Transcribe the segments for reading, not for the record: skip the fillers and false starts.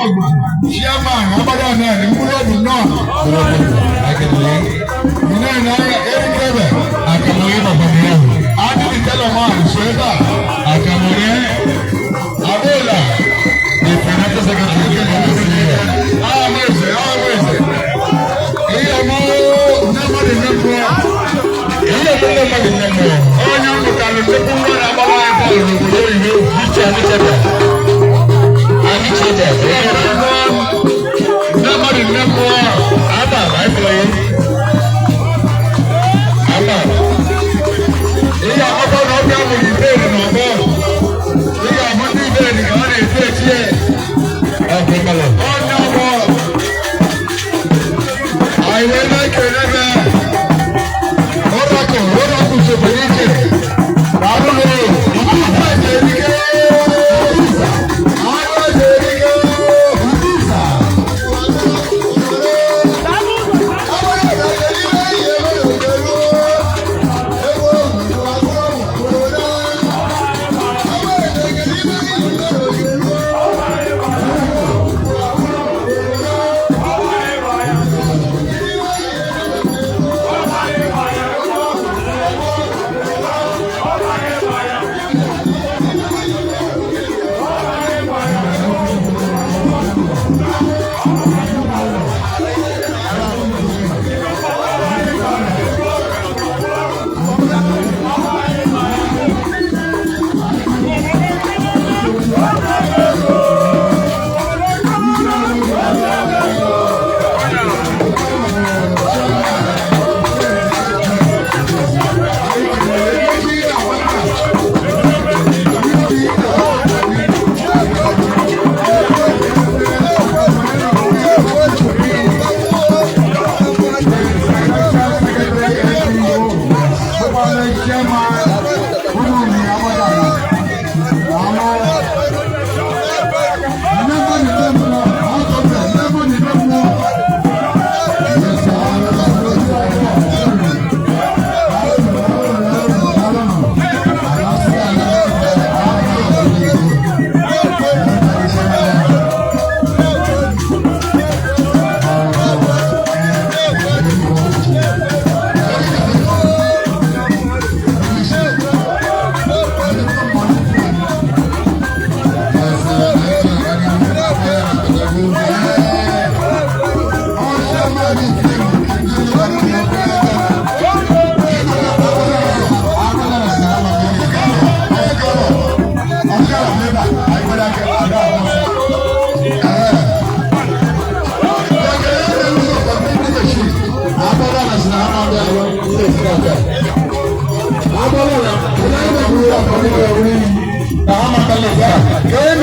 Chairman Abada Nine, mkpụrụ obi nnọọ. Nine anya erikebe. Akamoye bàbá mi yà wò. Adịghị Teleman so ebe a. Akamoye. Abola. The financial secretary of the here. Amaeze, amaeze. Ihe ọmụ nne mmadụ nne mmụọ. Ihe ọmụ nne mmadụ nne mmụọ. Onye mụtara nnukwu nwa na-agbawa anyị bọọlụ n'obodo oyibo. Iche Anichebe. Anichebe. Nne mmadụ nne mmụọ. Aba, anyị fụrụ ya. Aba. Ihe akpọkọ na ọbịa mụrụ iberi n'ọgbọ. Ihe ahụ ndị iberi ka ọ na-eti eti ya. Ọkụ mmalụ. Onye ọgbọ. Anyị wee na-ekele ebe. Oracle, Oracle sokwara iche. Daalụ nụ. Eze erike. Eze erike.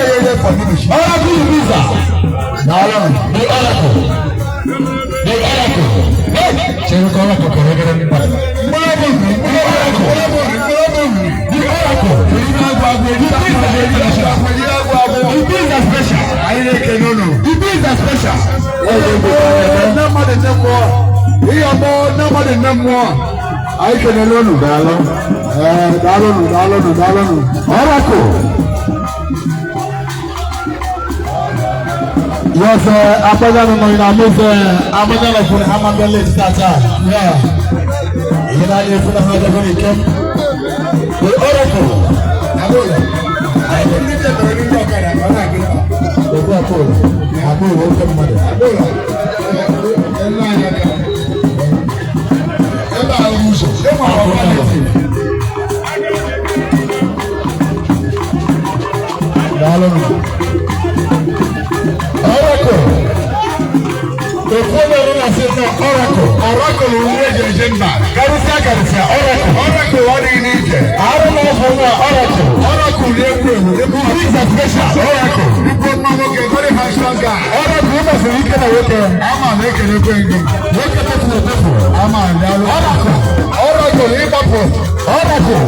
Oracle Visa. The Oracle. The Oracle. Chere ka Oracle kọrọ obere mkpa. The Oracle. The Oracle. The bees are special. The bees are special. Nne mmadụ nne mmụọ. Ihe ọgbọ nne mmadụ nne mmụọ. Anyị kelele unu. Daalụ. Ee, daalụnụ, daalụnụ, daalụnụ. Oracle. Yes, Agbada nọ na Mose, Agbada nọ fún Amanda Lake tata. Yeah. Ihe na-anya efu na ha adọgọ n'ike. The Oracle. Abola. Ndị mere ndị ọkada ọ na-agịrị. Okwu Apollo. Apollo oke mmadụ. Abola. Ele anya ka. Ebe a bụ ụzọ. Enwe ọkwa. Daalụnụ. Oracle. Ofu onye ọrụ na-asị na Oracle. Oracle onye eji eje mba. Karịsịa karịsịa Oracle. Oracle ọ dịghị n'ije. Arụ na ọfụ nwa Oracle. Oracle na-ewu ewu. The bees are special. Oracle. Nnukwu mma nwoke, very handsome guy. Oracle ụmụsịrị ike na nwoke. Ama m ekelekwe gị. Nwoke tefuru etefu. Ama m daalụ. Oracle. Oracle ịgbapụ. Oracle.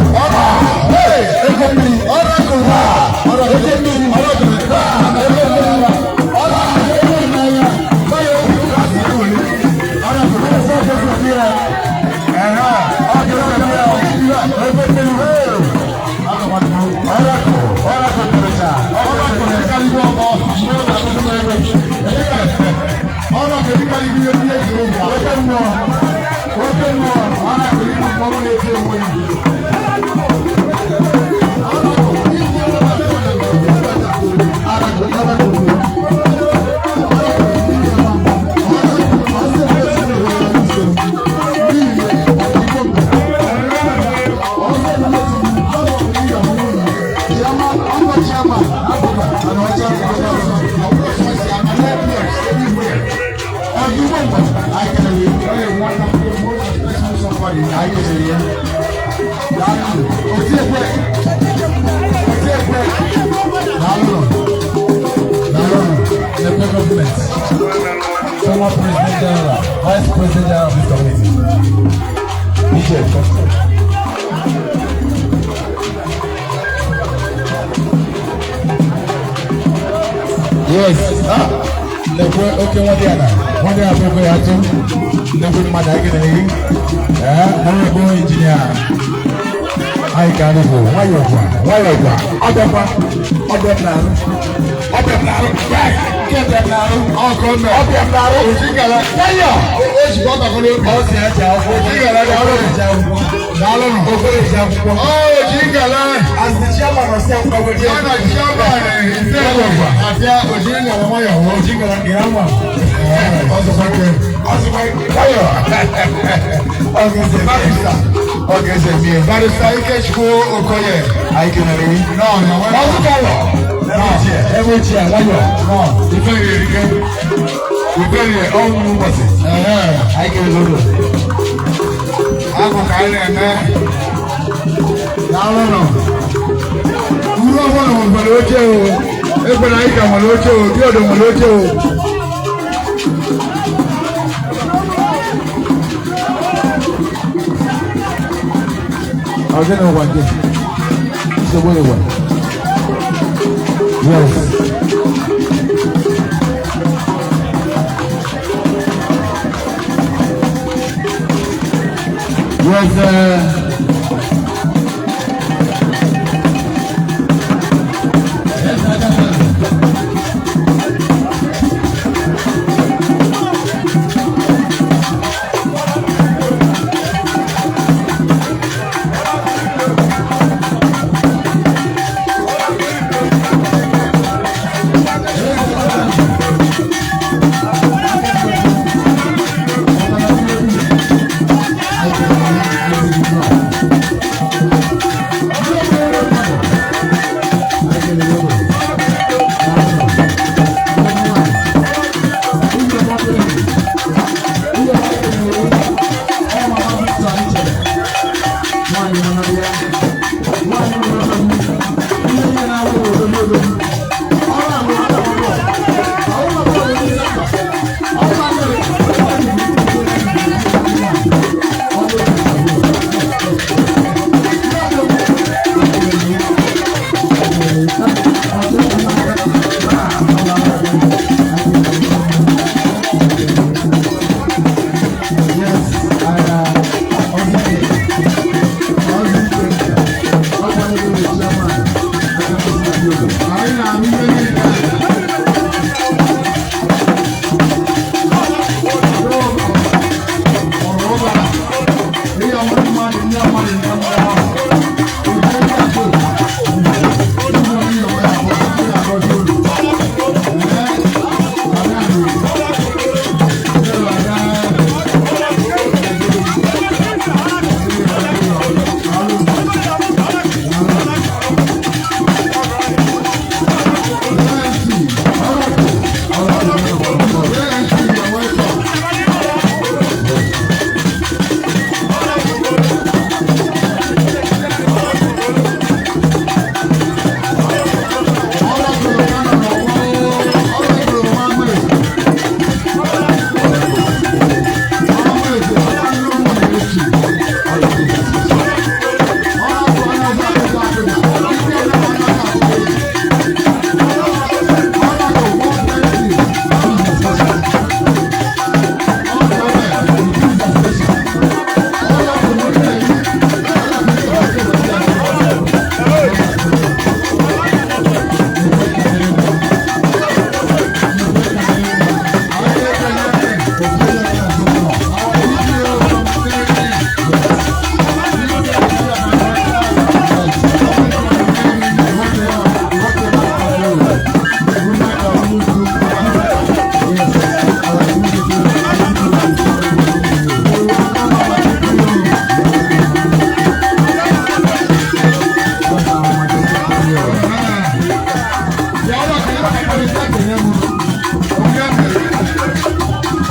Hey! Ego mmiri. Oracle. Oracle. Ego mmiri. Oracle. Ego mmiri. Oracle. Ego mmiri. Ego mmiri. Oracle. Oracle. Ọ na-erikarị ihe ndị ejiri obi. Oke mmụọ. Oke mmụọ. Ọ na-eri mmọnwụ na-eti onwe ya. Former President General, Vice President General of this community. DJ, come. Yes. Ah. Lekwe oke nwadị ala. Nwadị ala bụ ya atụ. Nnekwu mmadụ anyị kelere gị. Ee, ọrụ bụ injinia. Anyị ka anyị bụ nwayọọ kwa, nwayọọ kwa. Ọ bịakwa, ọ bịa m n'arụ. Ọ bịa m n'arụ. Nke bịa m n'arụ. Ọkọ mẹ. Ọ bịa m n'arụ. Ojikala. Nwayọọ. O jikwa ọkọ n'obi. Ọ si eji akwụkwọ. Ojikala daalụ. Eji akwụkwọ. Daalụ nụ. Okoro eji akwụkwọ. Ọ ojikala. As the chairman of self government. Ya na chairman ise abịa ojikala nwayọọ. Ojikala nke ya nwa. Ọzọkwa nke. Ọzọkwa nwayọọ. Ọ ga-ese Barrister. Ọ ga-ese mie. Barrister Ikechukwu Okoye. Anyị kelere gị. Nọ na nwayọọ. Ọzụkalọ. Ebe ochie nwayọọ. Nọ. Ife riri ike. Ife riri ọnwụ ụbọchị. Anyị kelere ụlọ. Agụ ka anyị na-eme. Daalụ nụ. Uru ọbụla nwere oche o. Ekwela anyị ka nwere oche o. Diodo nwere oche o. Ọ gịnị ụwa nke? Nsogbu ụwa. Yes. Yes.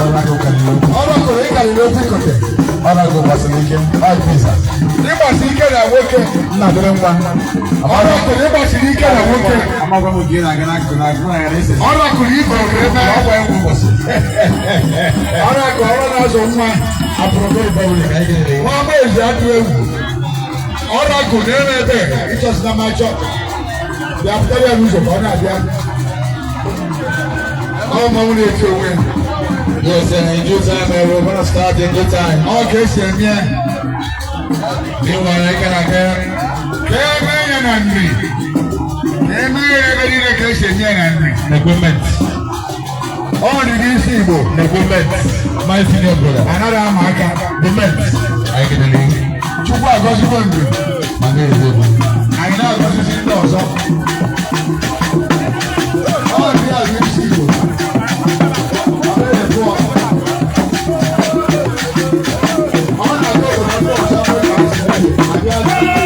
Ọrakụ karịrị okwu. Ọrakụ, ị karịrị okwu ikote. Ọrakụ gbasiri ike. Ọ pizza. Ịgbasi ike na nwoke. Nna dịrị nwa. Ọrakụ, ịgbasiri ike na nwoke. Amakwa m oge ị na-aga n'akụkụ na-agụ na ya na-ese. Ọrakụ, ibe ebe. Ọ gwa enwe ụbọchị. Ọrakụ, ọrụ na-azụ nwa. Apụrụ Republic, anyị kelere. Nwa ama ezi atụ egwu. Ọrakụ na-eme ebe ịchọsina m achọ. Bịa pụtara ya n'ụzọ ka ọ na-abịa. Ọ mmanwụ na-eti onwe ya. Yes, in due time, we're going to start in due time. Ọ ka esi eme ya. Meanwhile, I can again. Ka eme ya na nri. Ka eme ya ebe niile ka esi eme ya na nri. Equipment. Ọ riri isi Igbo. Equipment. My senior brother. Anaghị ama aka. Equipment. I can leave. Chukwu agọzigo nri. My name is Ebu. Anyị na-agọzizi ndị ọzọ. Ọ dị ya bụ isi Igbo. Ọ na-ekwu ọ. Ọ na-aga obodo ndị ọzọ abịa abịa abịa na anyị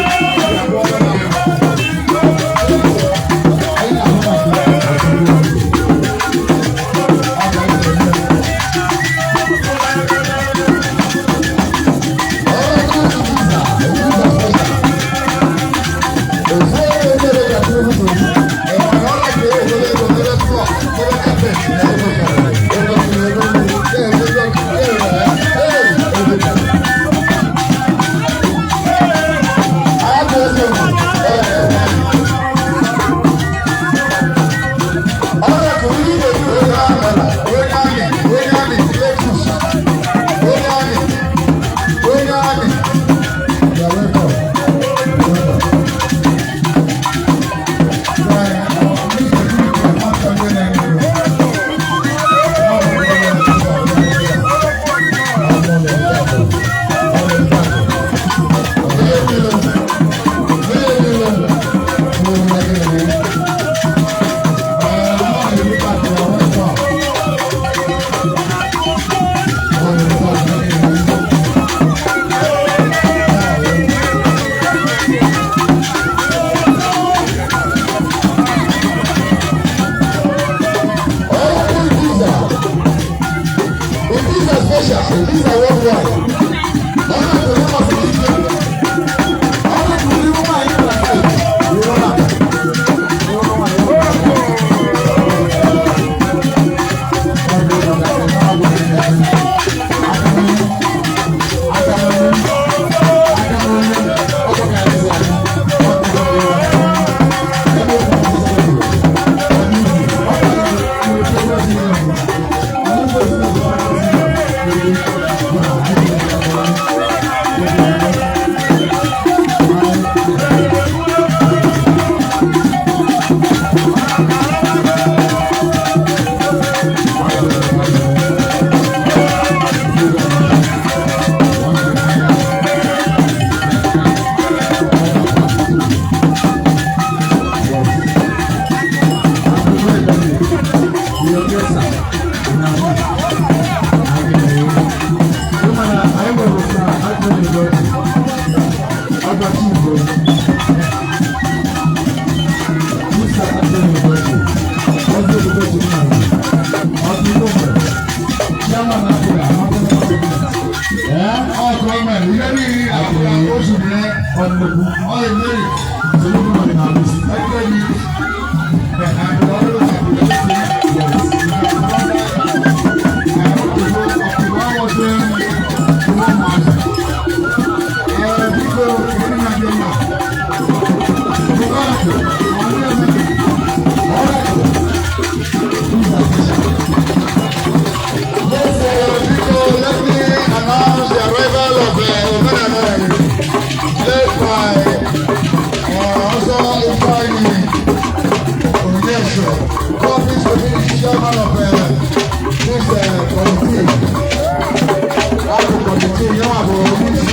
na-ahụ maka ọ ga-eme.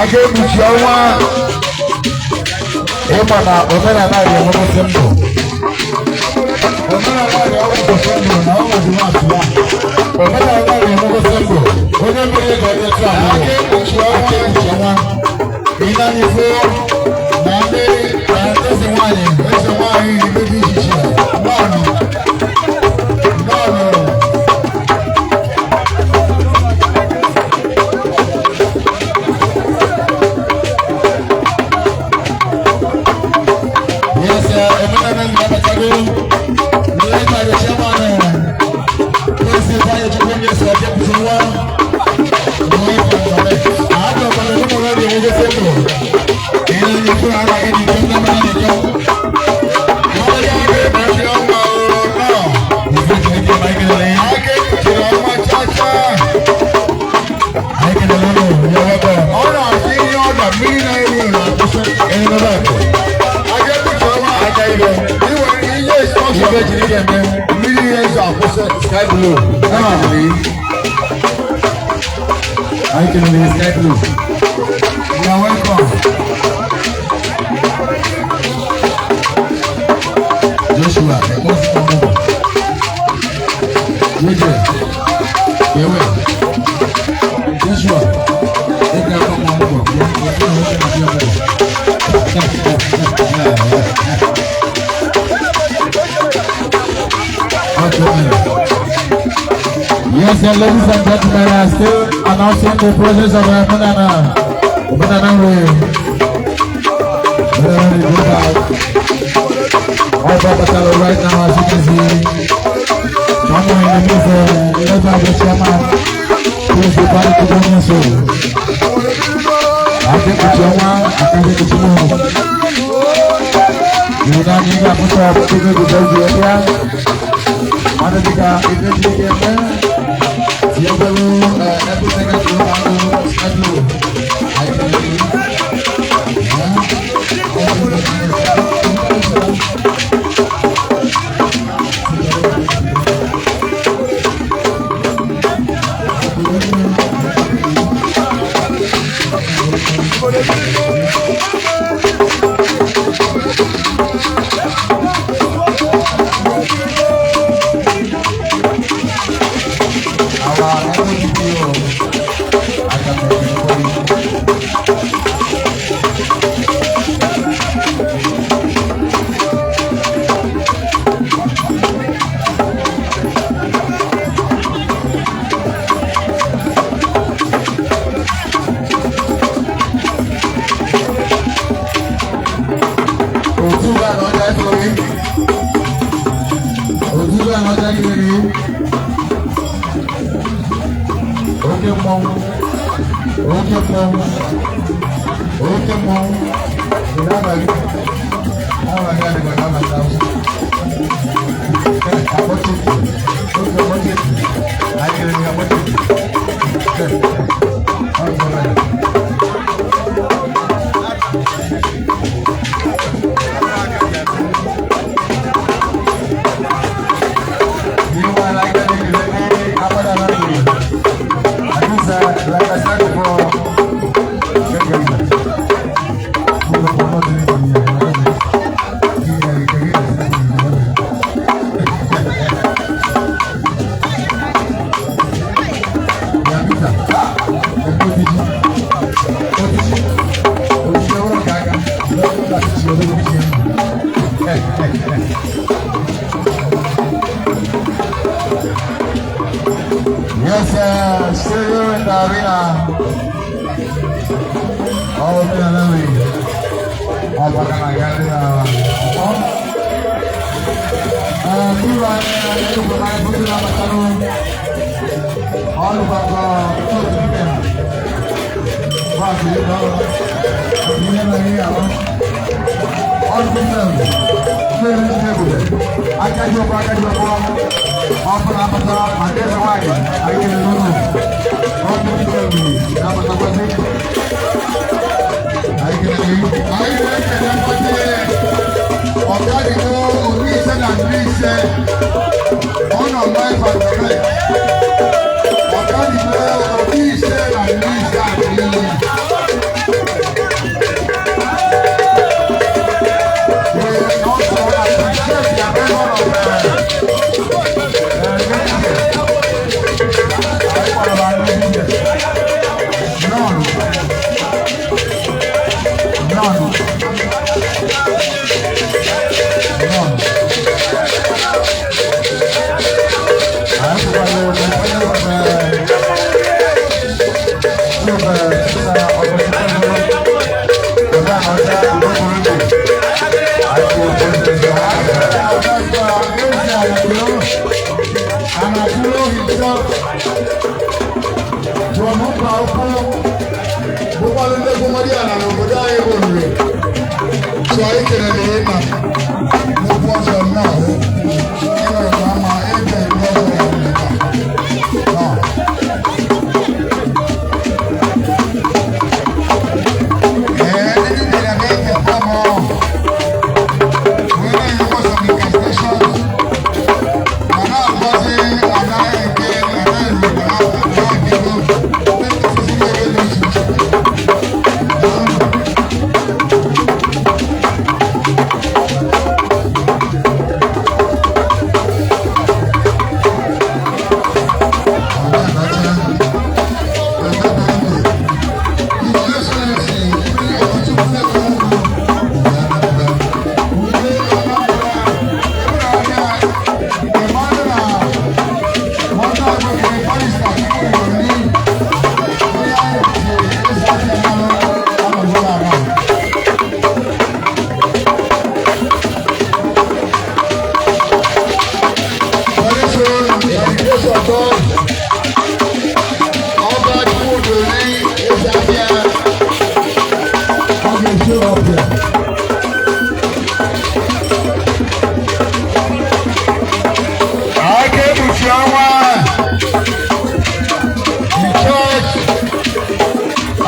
Aka ekpuchi ọnwa, ịma na omenala ga-enwekwasị ndụ. Omenala ga-enwekwasị ndụ na ọnwa dị nwatụ ya. Omenala ga-enwekwasị ndụ. Onye mmiri. Aka ekpuchi ọnwa. Ị na-anyị fụ na ndị na eze nwanyị, Eze nwanyị ibe dị iche iche. Nnọọnụ. Nnọọnụ. Yes, Omenala Nabatago, led by the chairman, President Bayo Chukwuemeka Sir Live and direct. Àádọ́ ọ̀pọ̀lọpọ̀ nínú ọ̀rẹ́ ìwé ogun fẹ́tò. Ìyẹn ní fún ara ẹni tó ń dábàá nìkan. Aka ekpuchi ọnwa o, nnọọ. Ìfẹ́ jẹ́ kí Michael lẹ́yìn. Aka ekpuchiri ọnwa chacha. Michael lọ́nà you're welcome. Ọ na-asị ihe ọda mmiri na-eru eru na-akwụsị. Ẹni lọ́dọ̀ àpò. Aka ekpuchi ọnwa. Aka ibẹ̀. I nwere ihe instruction. Ìfẹ́ jìrì kẹ̀mẹ́. Mmiri na-ezo akwụsị. Sky blue. Michael lẹ́yìn. Michael lẹ́yìn sky blue. You are welcome. Joshua, ẹ̀kọ́ sí ọmọ. Jẹjẹ, Yẹwẹ, Joshua, ẹ̀ka ẹ̀kọ́ ọmọ ọmọ bọ̀, yẹ kí ọmọ ọmọ ọmọ bọ̀. Okay. Yes, and ladies and gentlemen, I still announcing the process of Banana, Banana Way. Banana Way, go back. All Babatalo right now, as you can see. Someone in the midst, led by the chairman, who is the party to go so. I think the chairman, I think the chairman. You don't need to put up to the area. Mmadụ dịka ife ji ike eme tinyegwelu ebe sekretịrị ụmụaka skadlo anyị kelere gị. Our MODPO, Agamemnon. Òtúbà lọ́jà ìfòrí. Òtúbà lọ́jà ìfòrí. Oke mmọnwụ. Oke mmọnwụ. Oke mmọnwụ. Ị na-abalị. Abalị adịghị n'abalị Hausa. Akpọchiti. Oke akpọchiti. Anyị kere gị akpọchiti. Ọ bụ ọbara. Meanwhile, I can like I said before, Yes, still here in the arena. All of them are all back on the All Anyị na-ekele mkpọte ọkadịgo obi ise na 50 ọ nọ live and direct. Ọkadịgo obi ise na 50 adịghị. We also appreciate the arrival of Anyị kpọrọ anyị. From mba ukwu bụkwanụ nnekwu Madiana n'obodo anyị bụ Nri. So anyị kelere ịna nnukwu ọzọ nnọọ. Ịnụrụ ka ama ebe ndị ọzọ ya nwere taa. Ee, ndị dibịa na-ekekwa m wee na-enyekwa some incantations ma na-agọzi ala eke ala Igbo na ala Igbo na-ekesisi ebe dị iche iche. Daalụ. Very soon, by the grace of God, Ọba Chukwudori Ezeabịa, ọ ga-show up here. Aka ekpuchi ọnwa, the church,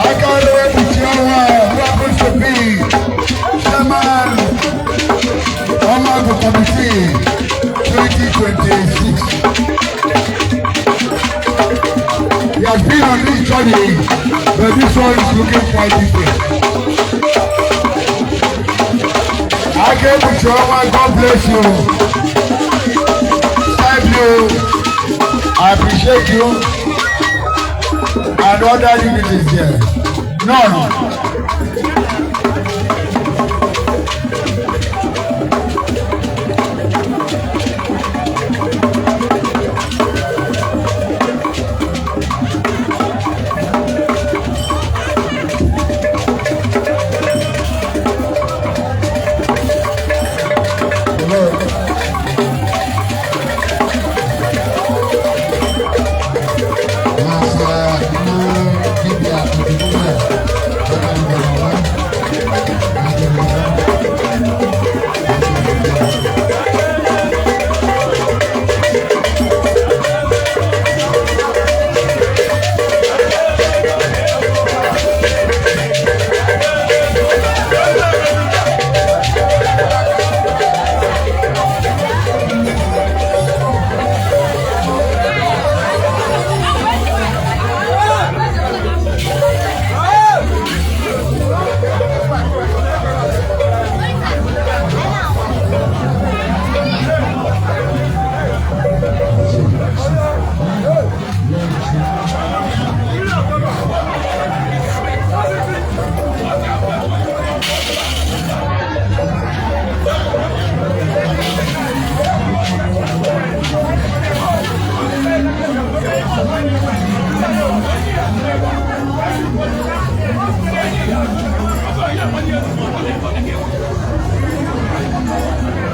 aka ọrụ ekpuchi ọnwa, who happens to be chairman Ọmagụ Committee 2026. He has been on this journey, but this one is looking quite different. Aka ekpuchi ọnwa, God bless you. Thank you. I appreciate you and other units here. None.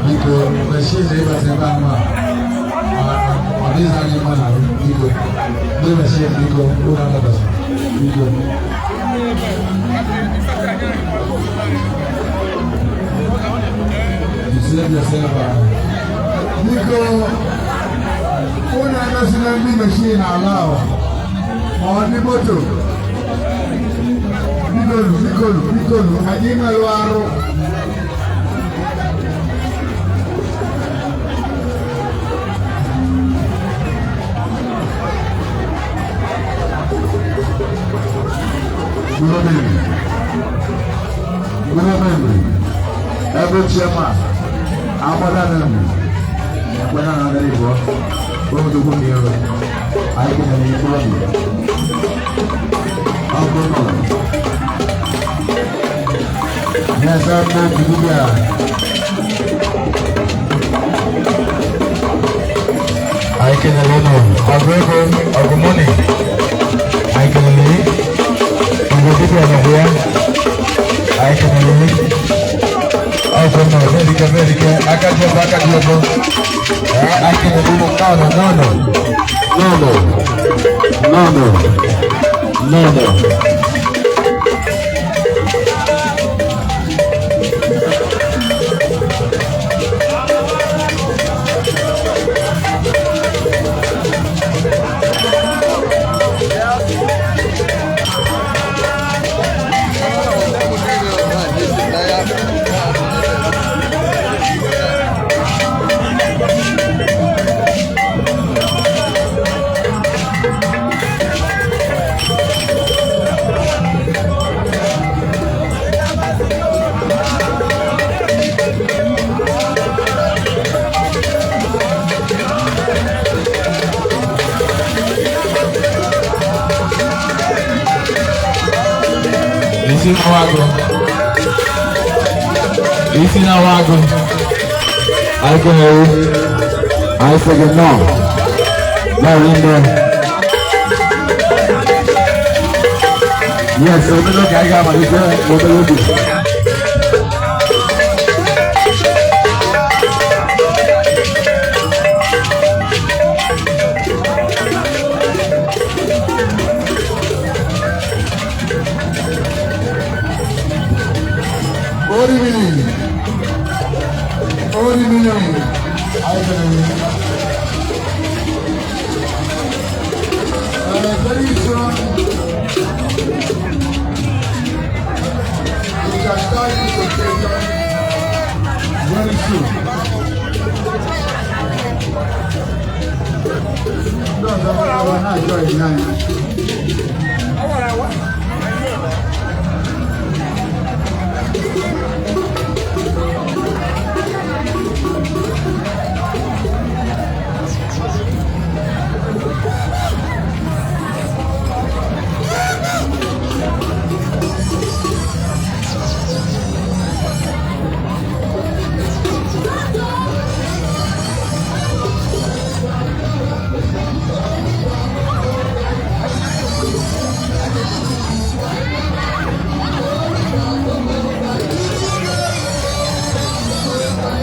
Biko, machine ịbata ebe ahụ a, ọ dịghị anyị mma na biko. Ndị machine biko, ụlọ anabata. Biko. You save yourself. Biko, unu emesịla ndị machine ala ahụ ma ọ ndị moto. Bikonu, bikonu, bikonu, anyị merụ arụ. Good evening. Every chairman, Amada Nemu, Ekwena na Adara Igbo, Onye mi o, anyị kenere ya mkpụrụ obi. Ọkụ nọ. Na-ese mbụ dibịa. Anyị kenere unu, ọgụ ego, ọgụ mọni. Anyị kenere ya, ọgụ dibịa nọkwa ya. Anyị kenere ya. Ọgụ nọ, merike merike, aka ji ọgụ, aka ji ọgụ. Ee, anyị kenere unu, nnọọ nọ, nnọọ nọ. Nnọọ nọ. Nnọọ nọ. Nnọọ. Isi na-awa agụ. Isi na-awa agụ. Anyị kelere gị. Anyị sị gị nnọọ. Nnọọ rinne. Yes, obere oge anyị ga-amalite obere oge. Orimiri. Orimiri. Anyị kelere gị. Very soon, we shall start this occasion very soon. Ndị ọzọ na-ajọ anyị.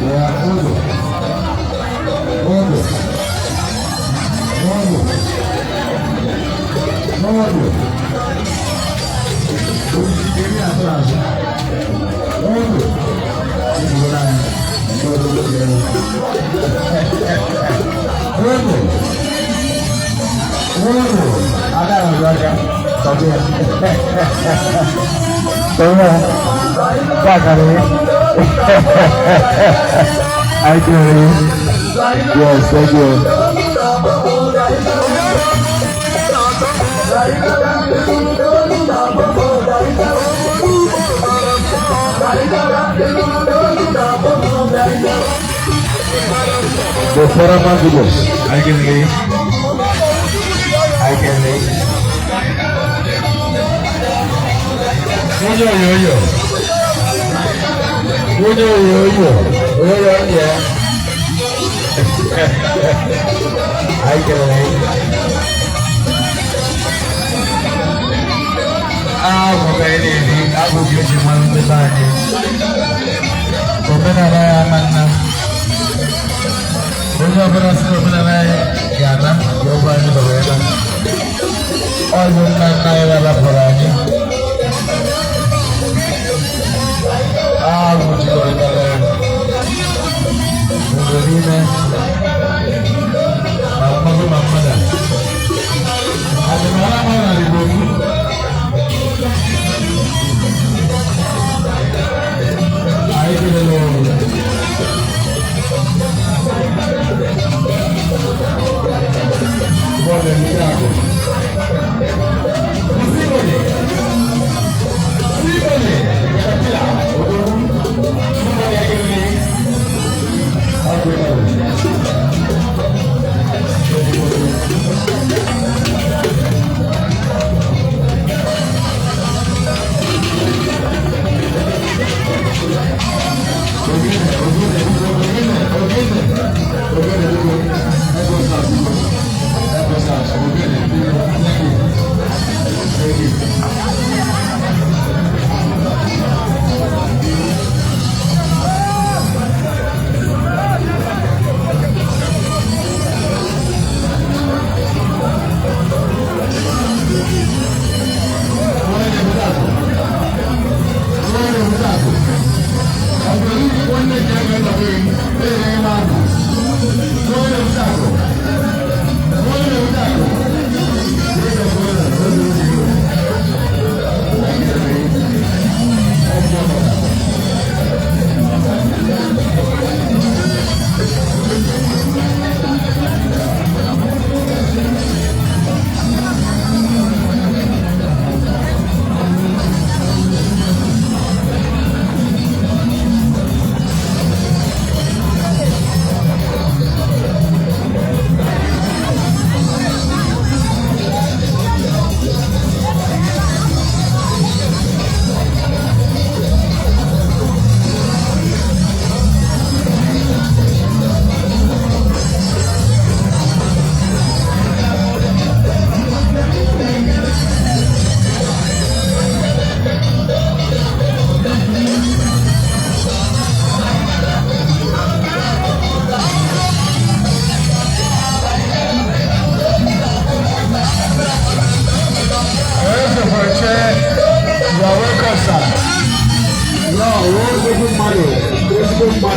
Yeah, Odo. Odo. Odo. Odo. Odo. Odo. Odo. Ada ọzọ aka. Tọ̀jú ya. Tọ̀jú ya. Bákan ni. I do. Yes, thank you. The Foraman videos. I can leave. I can leave. Onye oyoyo. Onye oyoyo. Oyoyo ya. I can leave. Agwụ ka ị na-eri, agwụ ka eji mara ndị be anyị. Omenala ya ama nna. Onye ọbụla sị na omenala anyị ga-ana, ga-ọgwụ anyị dọrọ ya na. Ọ bụ nna nna anyị rapụrụ anyị. Agwụ jikọrịtara obodo niile, ma mmadụ ma mmadụ. Ọdịnala mmadụ na Igbo m. Anyị kelele bọ́ọ̀lù ẹ̀mí àgọ̀. Síbòlì! Síbòlì! Odogwu! Síbòlì ekele! Ọgwụ.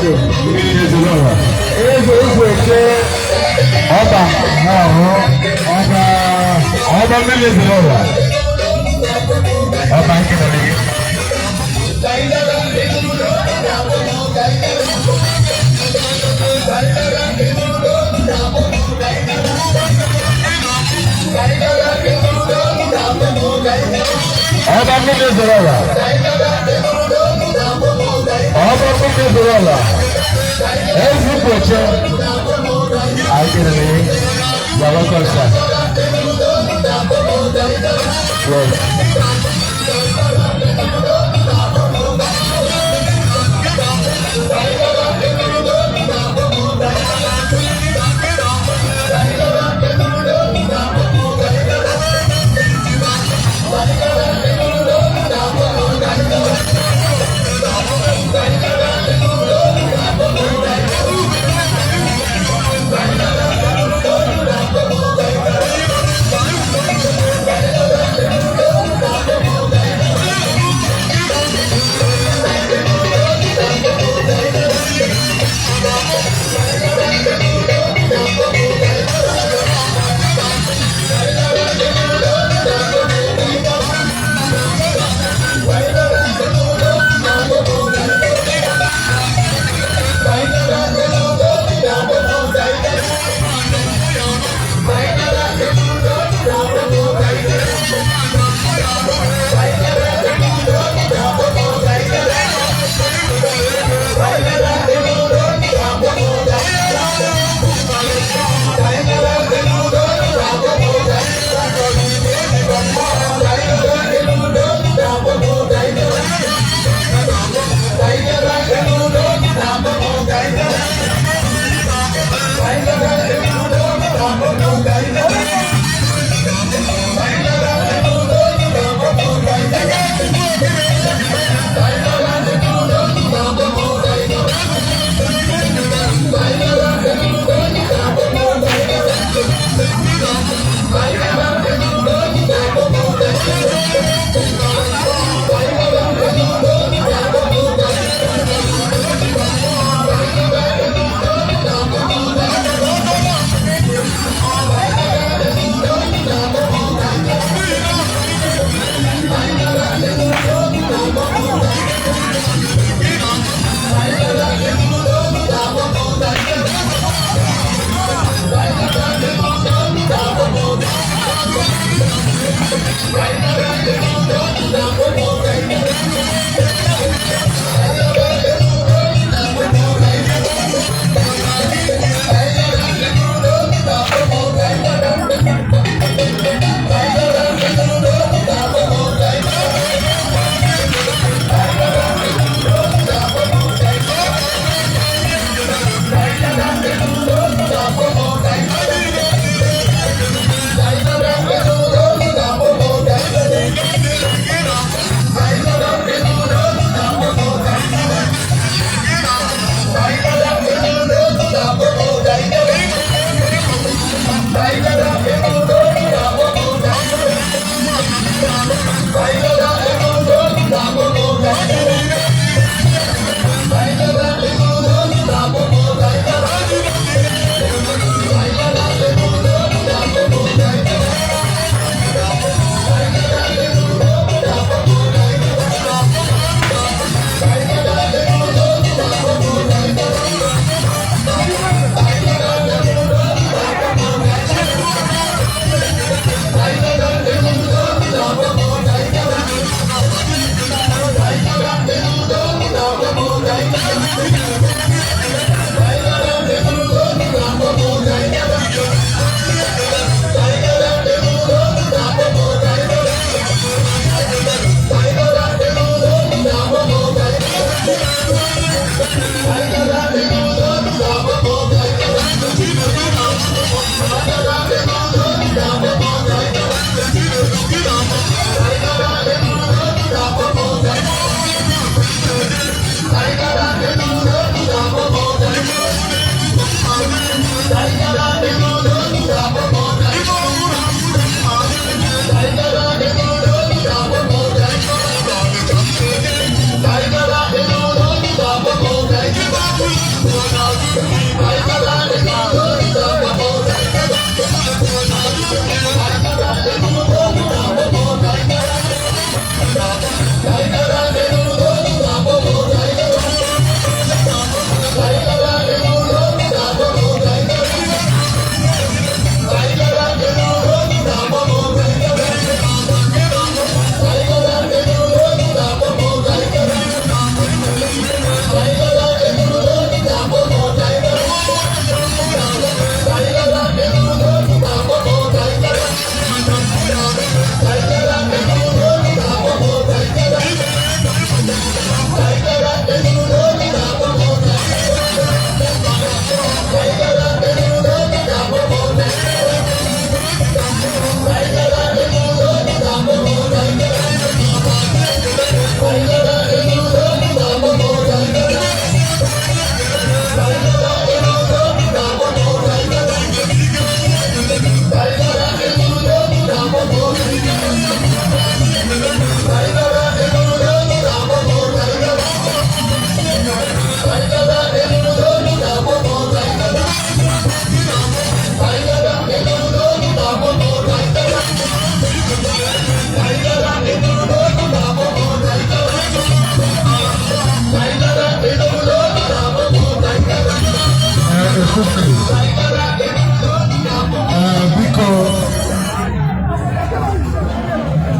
obodo. Mmiri na-ezoro ọra. Eze Igweche. Ọba. N'ọhụ. Ọba. Ọba mmiri na-ezoro ọra. Ọba nke nọ n'ihu. Ọba mmiri na-ezoro ọra. Ọba mmiri na-ezoro ọra. Eze Igweche. Anyị kelere gị. You are welcome, sir. Yes.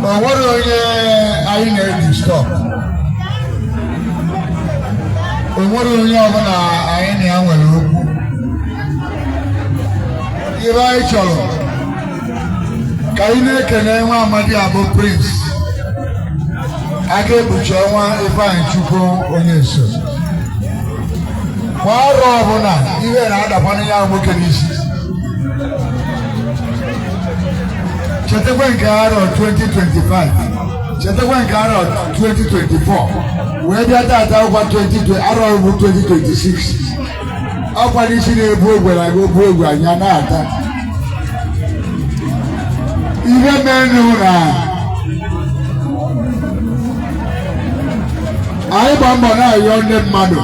O nwere onye anyị na-edisturb. O nwere onye ọbụla anyị na ya nwere okwu. Ihe anyị chọrọ ka anyị na-ekene nwa amadi abụ Prince aka ekpuchi ọnwa Ifeanyị Chukwu onye nso. Kwa arọ ọbụla, ihe na-adakwana ya nwoke n'isi. Chetakwa nke arọ 2025, chetakwa nke arọ 2024, wee bịa tata ọkwa 2020, arọ bụ 2026. Ọkwa n'isi na-ebu ogwe na obu ogwe anyị a na-ata ihe menụ na anyị gba mbọ na-ayọ ndị mmadụ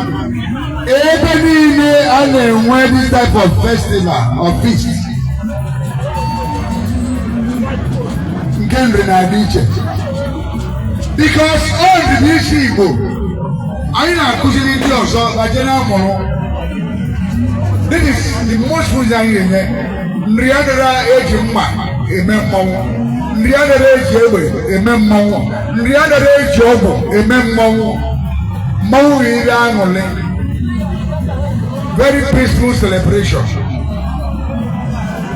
ebe niile a na-enwe this type of festival or feast. Nke Nri na-adị iche because ọ dị n'isi Igbo anyị na-akụziri ndị ọzọ baje na amụrụ. This is the most food anyị na-enye. Nri adịrọ eji mma eme mmọnwụ, Nri adịrọ eji egbe eme mmọnwụ, Nri adịrọ eji ọgwụ eme mmọnwụ. Mmọnwụ bụ ire aṅụrị, very peaceful celebration.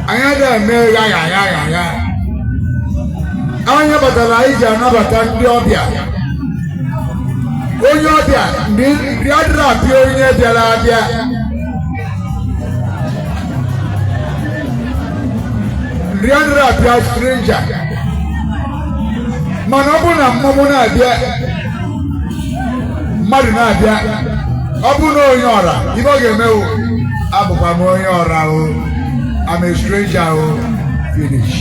Anyị adịghị eme ya ya ya ya ya. Anyị batara, anyị ji anabata ndị ọbịa. Onye ọbịa, Nri adịrọ apịa onye bịara abịa. Nri adịrọ apịa stranger, mana ọ bụrụ na mmọnwụ na-abịa, mmadụ na-abịa, ọ bụrụ na onye ọra, ibe ọ ga-emewu, "Abụkwa m onye ọra o, I'm a stranger o," finish.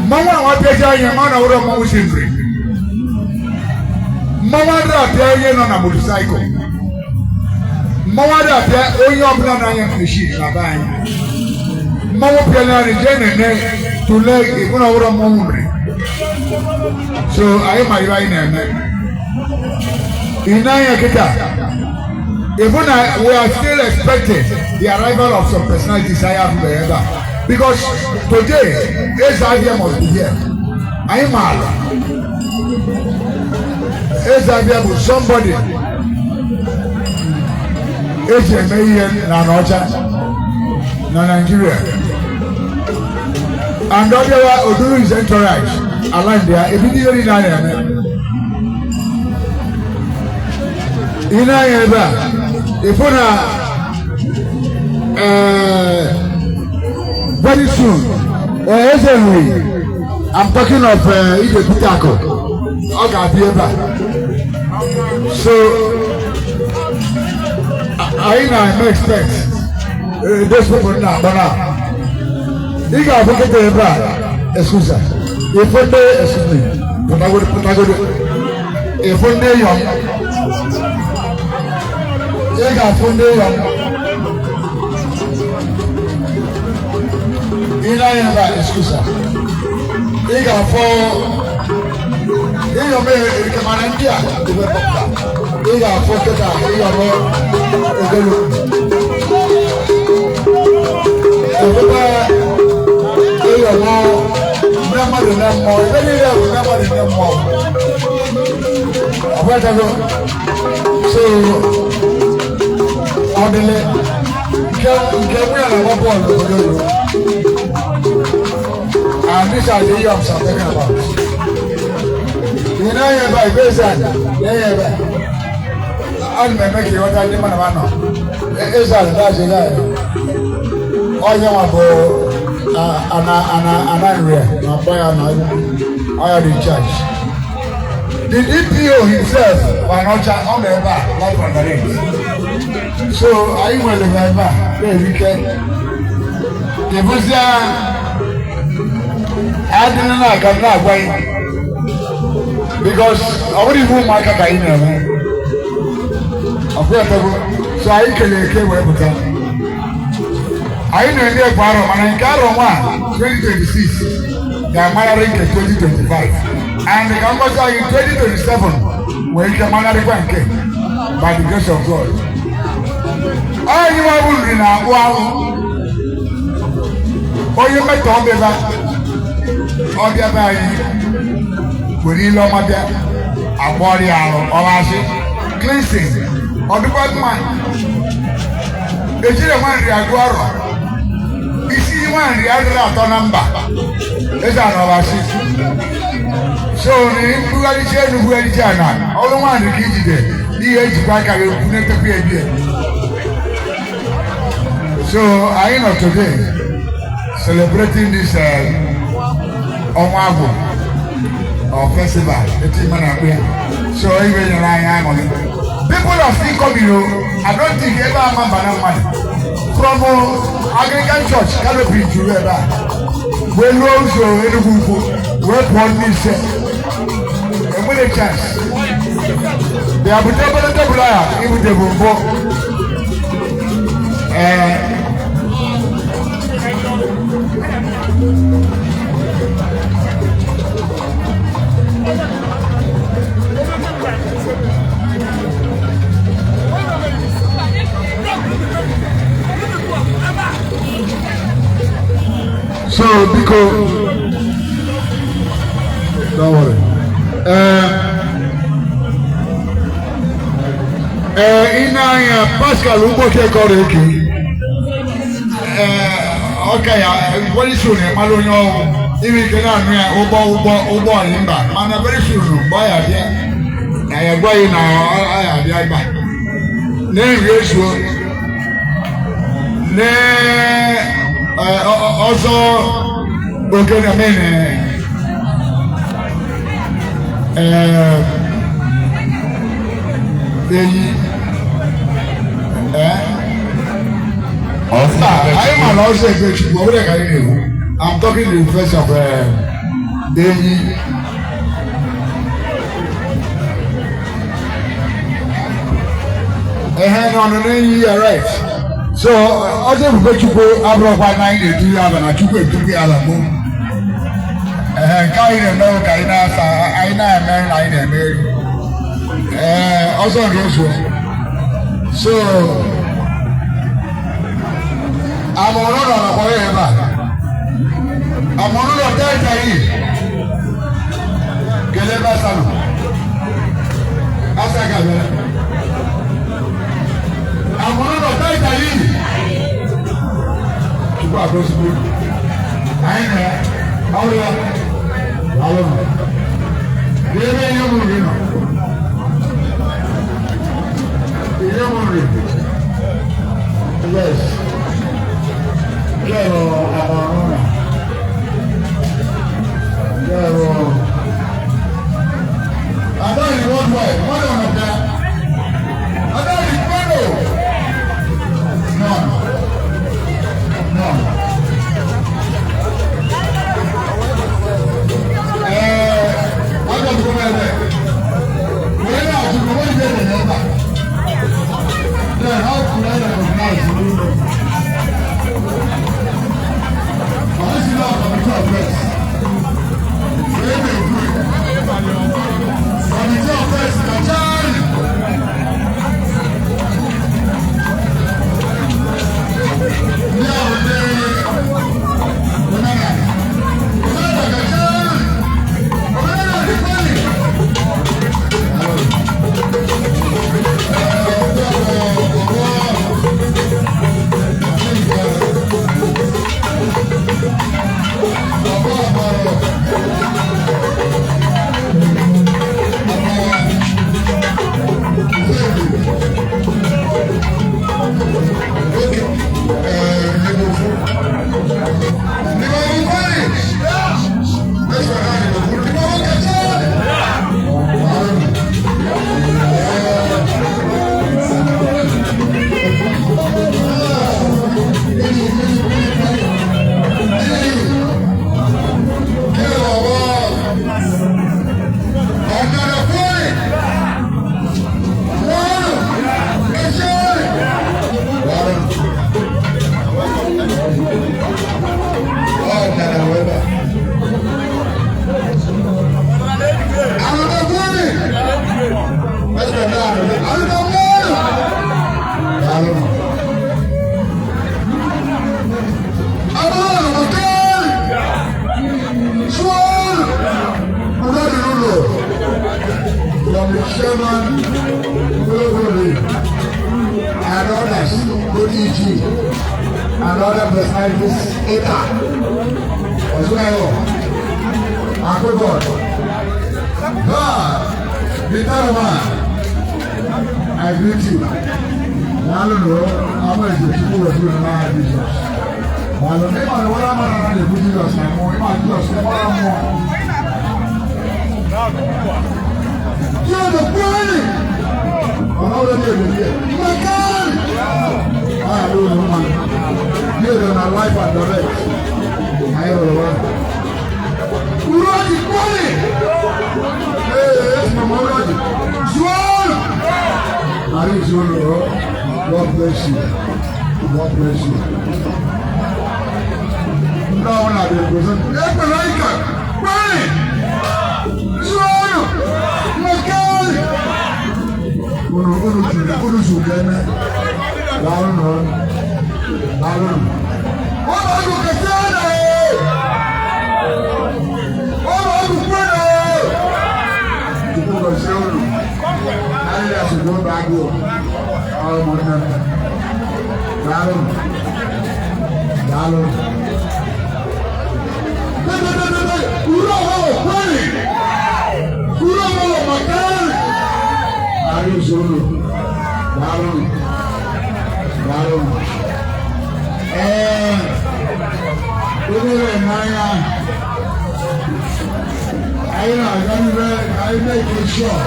Mmanwụ ahụ apịaji anya ma na ụrọ mmanwụ si Nri. Mmanwụ adịrọ apịa onye nọ na motorcycle. Mmanwụ adịrọ apịa onye ọbụla na-anya machine na be anyị. Mmanwụ pịala anyị, jee nene, tụlee, ịhụ na ụrọ mmanwụ Nri. So anyị ma ihe anyị na-eme. Ị na-anya kịta, ịhụ na we are still expecting the arrival of some personalities anyị ahụbeghị ebe a, because today Eze Abịa must be here. Anyị maara Eze Abịa bụ somebody eji eme ihe na Anaọcha na Nigeria, and ọ bịawa, oduru his entourage align ya, ebido ihe niile a na-eme. Ị na-anya ebe a, ịfụ na very soon Eze Nri, I'm talking of Ide Peter Akụ, ọ ga-abịa ebe a. So anyị na-eme expect those people na-akpọ na ị ga-abụ kịta ebe a. Excuse, ịfụ ndị, excuse me, pụtagodo, pụtagodo. Ịfụ ndị yọm, ị ga-afụ ndị yọm. Ị na-anya ebe a, excuse, ị ga-afụ ịyọm erike, mana ndị a dịbe pọpụta. Ị ga-afụ kịta ịyọm egolu efukwa ịyọm ndị mmadụ na mmụọ. Ebe niile bụ ndị mmadụ na mmụọ ọbụtago. So ọ dịlị nke nwunye na-agba bọọlụ n'obodo oyibo, and these are the yams I'm talking about. Ị na-anya ebe a, ebe eze a na-anya ebe a, ana m eme ka ịghọta ndị mmadụ ma nọ eze ala dazi ya. Onye nwa bụ ana ana ana Nri na akpọ ya na ọya dị in charge. The DPO himself Anaọcha, ọ nọ ebe a live on the range. So anyị nwere ha ebe a na-erike ịbụzia adịla na-aga na-agwa anyị, because ọ bụrụ ihe ụmụaka ka anyị na-eme ọkwụghọtago. So anyị kelee eke wee pụta. Anyị na-enye ekwe arọ, mana nke arọ nwa 2026 ga-amanarị nke 2025, and ka ngozi anyị 2027 nwee ike manarịkwa nke, by the grace of God. Anyị nwa bụ Nri na-akpụ ahụ onye mmetọ ọbịba. Ọbịa be anyị were ile ọma bịa agba ọrịa arụ ọghasị cleansing ọdụkwa mma. Ejire nwa nri agụ ọrọ isi nwa nri adịrị atọ na mba eze anọghasị. So na mbugharịcha elu bugharịcha ana ọrụ nwa nri ka ijide ihe ejikwa aka gị kwunetekwa ebie. So anyị nọ today celebrating this ọnwa agwụ or festival etu ime na-akpụ ya. So ibe nyere anyị aṅụrị. People are still coming o. I don't think ebe a ma mba na mmadụ from Anglican Church canopy juru ebe a wee luo ụzọ Enugwu Ukwu wee pụọ ndị ise enwere chance bịa bute obere tebụl a ibute bụ mbụ ee. So biko, don't worry. Ee, ị na-anya Pascal Ugboke kọrọ eke ee ọka ya very soon ịmara onye ọwụ ime ike na-anụ ya ụgbọ ụgbọ ụgbọ ọyị mba, mana very soon mgbe ọ ya bịa na ya gwaghị na ọ ya abịa ebe a na-eri ezuo na ọzọ ogene mene ee eyi ee mba anyị ma na ọzọ ebe Chukwu ọ bụrụ ka anyị na-ekwu. I'm talking in the face of enyi. Ehe na ọnụnụ enyi ya, right. So ọzọ ebube Chukwu abụrụkwa na anyị na-edu ya aba na Chukwu edubu ya ala mụ. Ehe nke anyị na-eme ka anyị na-asa anyị na-eme na anyị na-eme elu ee ọzọ nke ezuo. So amụrụ nọ nakwa ya ebe a amụrụ nọ teta yi kelee ebe asa nọ asa ka bịara amụrụ nọ teta yi. Chukwu agọzigbo anyị na ya ọrụ ya alụ nọ ebe ihe mụrụ gị nọ ihe mụrụ gị. Yes. Kẹrọ àmọ̀ràn náà. Kẹrọ. Adáyé worldwide, one of them. Adáyé gbọ́dọ̀. None. None. Wọ́n jẹ́ ìgbọ́n ẹ̀rẹ́. Wọ́n yẹ àtúntò wọ́n jẹ́ ìrẹ̀lẹ̀ ẹ̀bà. Then how could I recognize you? From the chairman, globally, and others, both EG, and other personalities, ETA, as well. Akubod, God, the third man, I greet you. Daalụ, ama eze Chukwu weturu n'aha Jizọs. Daalụ, ịma na wara mara na na-ekwu Jizọs na mmụọ, ịma Jizọs mara mmụọ. Jizọs kwere! Ọ̀nà dị ebili Mmekari! Ah, ló ló ma. Jizọs na life and direct. Anyị rụrụ wa. Uroji kwere! Ee, esi m Uroji. Zuolu! Ari zuolu o. God bless you. God bless you. Ndị ọbụla dị represent. Ekpere ike! Kwere! Zuolu! Mmekari! Unu unu juru unu zuru eme. Daalụ nụ. Daalụ nụ. Ụlọ ọgwụ kẹsíọ́nà o! Ụlọ ọgwụ kwere o! Chukwu gọzie unu. Anyị na-asụgbu obe agụụ. Ụmụnne m. Daalụ nụ. Daalụ nụ. Dede, uru ọhụrụ kwere! Uru ọhụrụ makari! Ari zuru. Daalụ nụ. Daalụ nụ. Ee, onye n'anya anyị na-aga n'ibe ka anyị make sure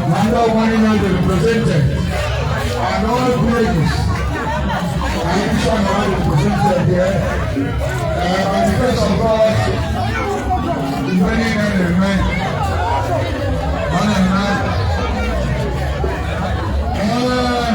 na ndị ọgbọ niile dị represented and all villages. Anyị be sure na ha dị represented there. By the grace of God, mgbe niile na-eme, ọ na-eme. Ee,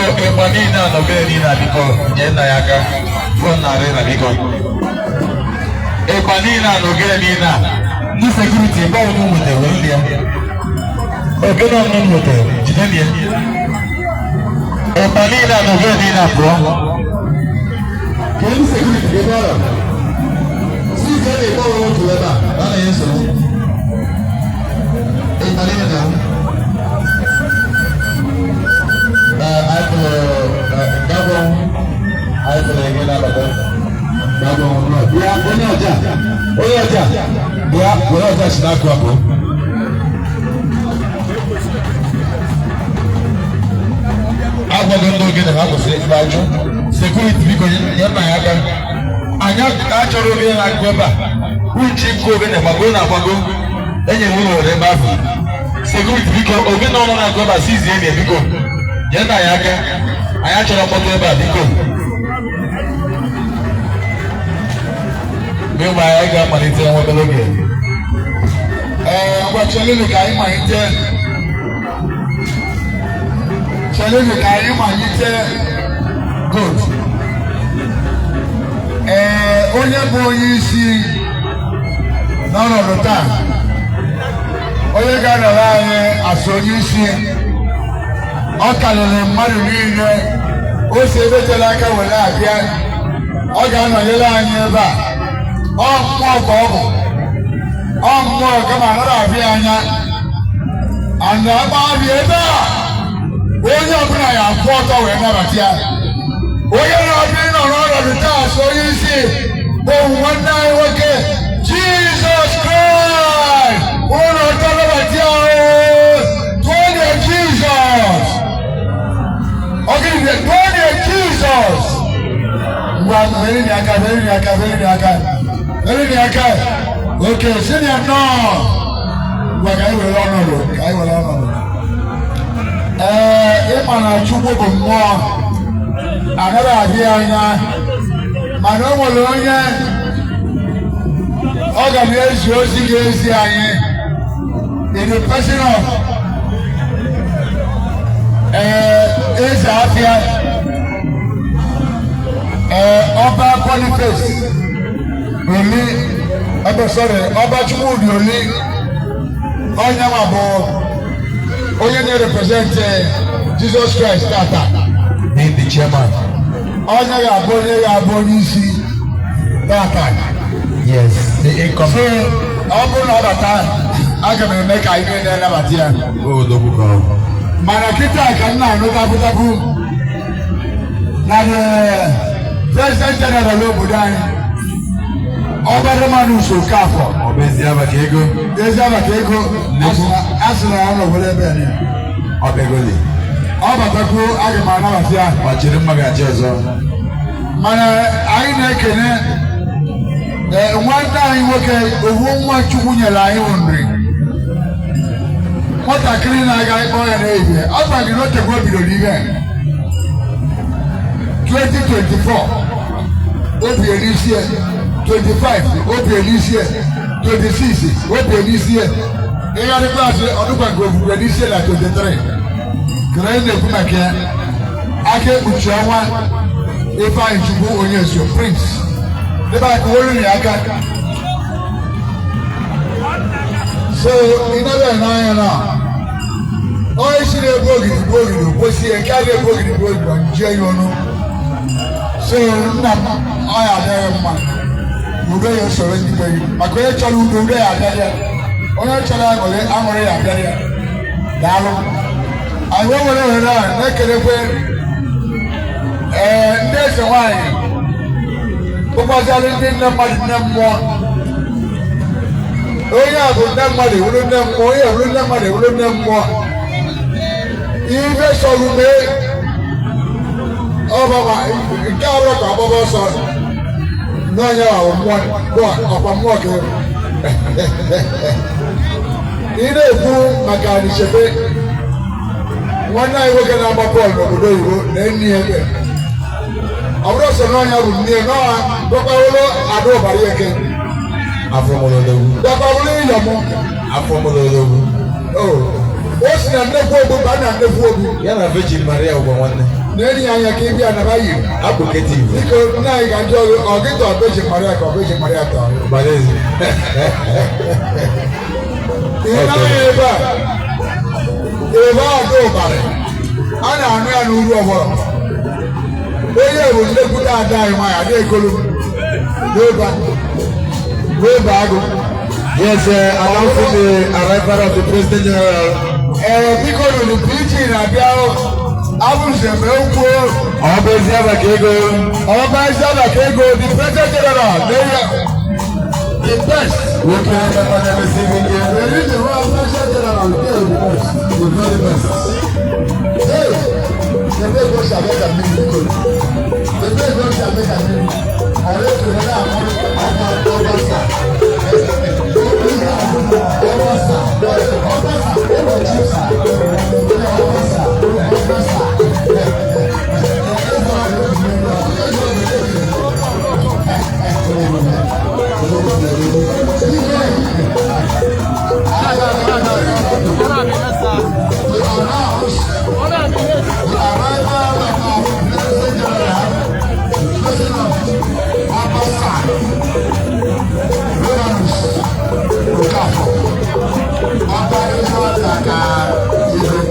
Biko, ịgba niile a nọgide niile a, biko nye nna ya aka fụọ narị na. Biko, ịgba niile a nọgide niile a, ndị security, ebe ọbụla nwetara, were ya. Ogene ọbụla nwetara, jide ya. Ịgba niile a nọgide niile a, pụọ. Ka ndị security ga ebe ọrụ si ka a na-ekpe ọrụ otu ebe a, a na-enye nsogbu. Ịgba niile na Anyị pụrụ ngabọ, anyị pụrụ ege na-abata. Ngabọ bịa, onye ọja, Onye ọja bịa, were ọja si n'akụ abụọ. Agwago ndị ogene ha kwụsịrị ife ajụ. Security, biko nye nna ya aka. Anyị achọrọ ogene na-agụ ebe a uchi nkụ. Ogene gbago na agbago, enyere ụlọ were ebe ahụ. Security, biko, ogene ọnụ na-agụ ebe a, sizie ya. Biko nye nna ya aka, anyị achọrọ mkpọtụ ebe a, biko. Mgbe anyị ga-amalite nwa obere oge. Ee, ngwa, chelụnụ ka anyị malite, chelụnụ ka anyị malite. Good. Ee, onye bụ onye isi n'ọnọdụ taa, onye ga-anọrọ anyị asụ onye isi, ọ karịrị mmadụ niile. O si ebe tere aka were abịa, ọ ga-anọnyere anyị ebe a. Ọ mmụọ ka ọ bụ, ọ mmụọ, kama anaghị abịa anya ana agba abịa ebe a. Onye ọbụla ya akwụ ọtọ wee nabata ya. Onye na-abịa ịnọ n'ọnọdụ taa so onye isi bụ nwanne anyị nwoke, Jizọs Kraịst. Ụlọ ọtọ nabata ya o. Tụọ Jizọs. Ọ gịnị? Tụọ Jizọs. Ngwa, mere ni aka, mere ni aka, mere ni aka, mere ni aka. Oke si ni nnọọ. Ngwa, ka anyị were ọnọdụ, ka anyị were ọnọdụ. Ee, ịma na Chukwu bụ mmụọ, anaghị adị anya, mana o nwere onye ọ ga na-ezi ozi ga-ezi anyị in the person of eze afịa, ọba Boniface Oli ebe, sorry, ọba Chukwudi Oli. Onye nwa bụ onye na-represent Jesus Christ tata. Being the chairman. Onye ga-abụ, onye ga-abụ onye isi tata. Yes, the income. So ọ bụrụ na ọ bata, aga m eme ka anyị niile nabata ya. Odogwu ka ọ bụ. Mana kịta ka m na-anụ takwutaku na the president general obodo anyị, ọba Romanus Okafor. Ọ bụ ezi maka ego. Ezi maka ego. A sị na ya nọ were ebe ya. Ọ bịagoli. Ọ batakwuo, aga m anabata ya. Ọ chịrị mma ga-achị ọzọ. Mana anyị na-ekene nwanne anyị nwoke, owu nwa Chukwu nyere anyị bụ nri nwatakịrị na-aga ịkpọ ya n'ehihie. Ọ gwara gị na o tekwa o bidoro ihe 2024, o bie n'isi ya 25, o bie n'isi ya 26, o bie n'isi ya. Ịgharịkwa asị ọdụkwa nke ofufe n'isi ya na 23. Kere anyị na-ekwu maka ya, aka ekpuchi ọnwa, Ifeanyị Chukwu onye so prince ebe a ka olu ya aka. So ịnebe n'anya na onye isi na-ebu ogidi bụ ogidi kwesị ya, nke a na-ebu ogidi bụ ogidi njie ya ọnụ. So nna m, ọ ya adịghị mma, udo ya soro ndị be gị, maka onye chọrọ udo, udo ya abịa ya. Onye chọrọ aṅụrị, aṅụrị ya abịa ya. Daalụ. Anyị wee were ohere a na-ekelekwe ee ndị eze nwanyị, bụkwazịarị ndị nne mmadụ, nne mmụọ. Onye a bụ nne mmadụ ewuru nne mmụọ, onye ewuru nne mmadụ ewuru nne mmụọ. Ife sọrọ mee ọbaba nke a bụrụ ka ọgbaba ọsọ n'onye ahụ mmụọ bụ ọkwa mmụọ ka ị na-ekwu maka Anichebe. Nwanne anyị nwoke na-agba bọọlụ n'obodo oyibo na enyi ya ebe ọ bụrụ sọ n'ọnya bụ nne n'ọha, dọkwarụrụ ada ụbara eke. Afọ mụrụ odogwu. Dọkwarụrụ ịyọmụ. Afọ mụrụ odogwu. O si na nnekwu ogbu ba na nnekwu ogbu. Ya na Virgin Maria ụgwọ nwanne. Na-enyi anya ka ị bịa naba yiri. Apụketiv. Biko, nna anyị, ka njọ gị, ọ gị tọọ Virgin Maria ka ọ Virgin Maria tọọ gị? Gbalezi. Ihe na-anya ebe a, ebe a dị ụbarị a na-anụ ya n'uru ọgbọrọ. Onye bụ nnekwute ada anyị nwaanyị, ada egolu n'ebe n'ebe agụ. Yes, announcing the arrival of the President General. Ee, biko, nụrụ PG na-abịa, abụzem ekwu. Ọ bụ ezi maka ego. Ọba ezi ego, the President General n'eya, the best. Nwoke na-emekwa na-emesi ike. The reason why President General dey the best, the very best. Hey, the way God shall make am big, the way God shall make am big. Ọ̀rẹ́ tó ní àwọn ọmọ ọba sà. Ọba sà, ọba sà, ọba chief sà, ọba sà, ọba sà. The arrival of our President General, President Abasa, Romanus Okafor, Ọba Ezra.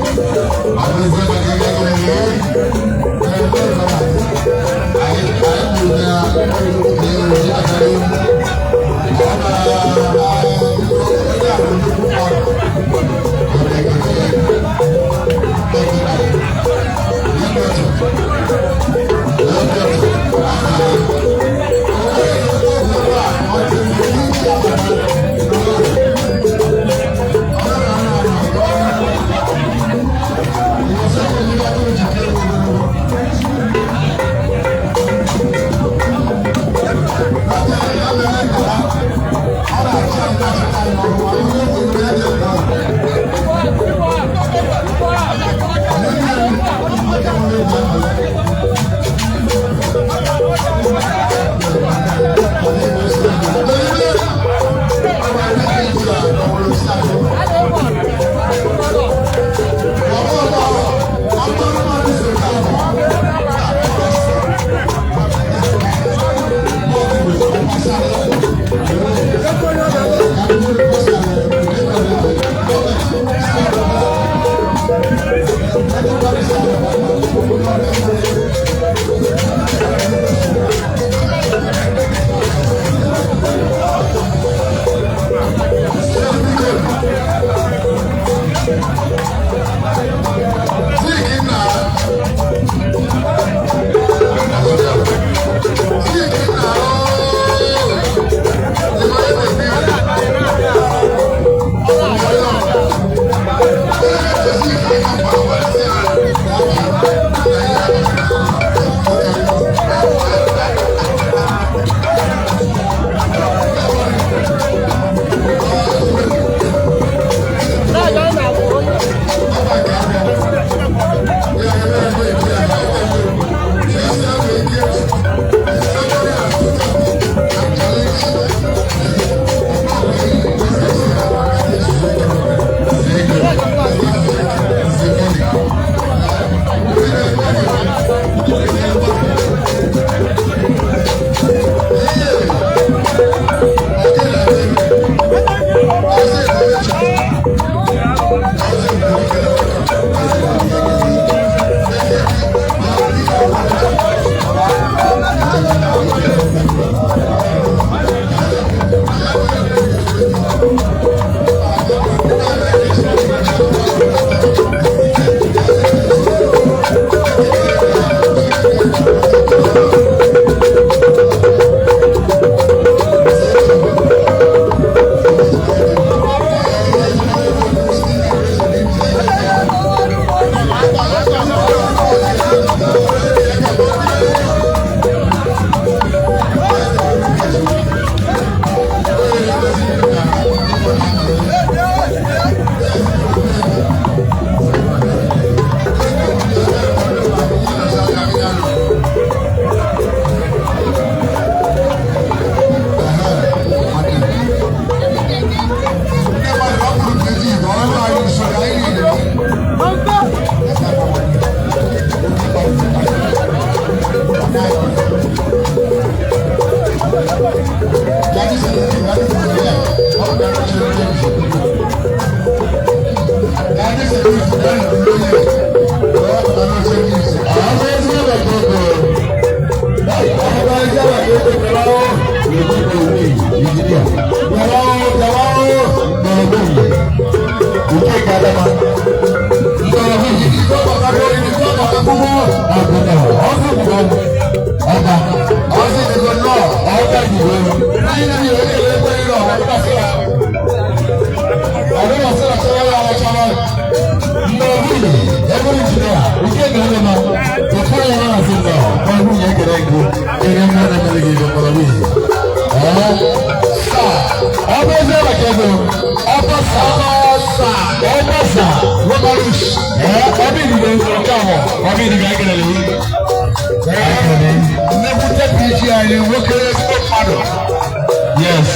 Yes.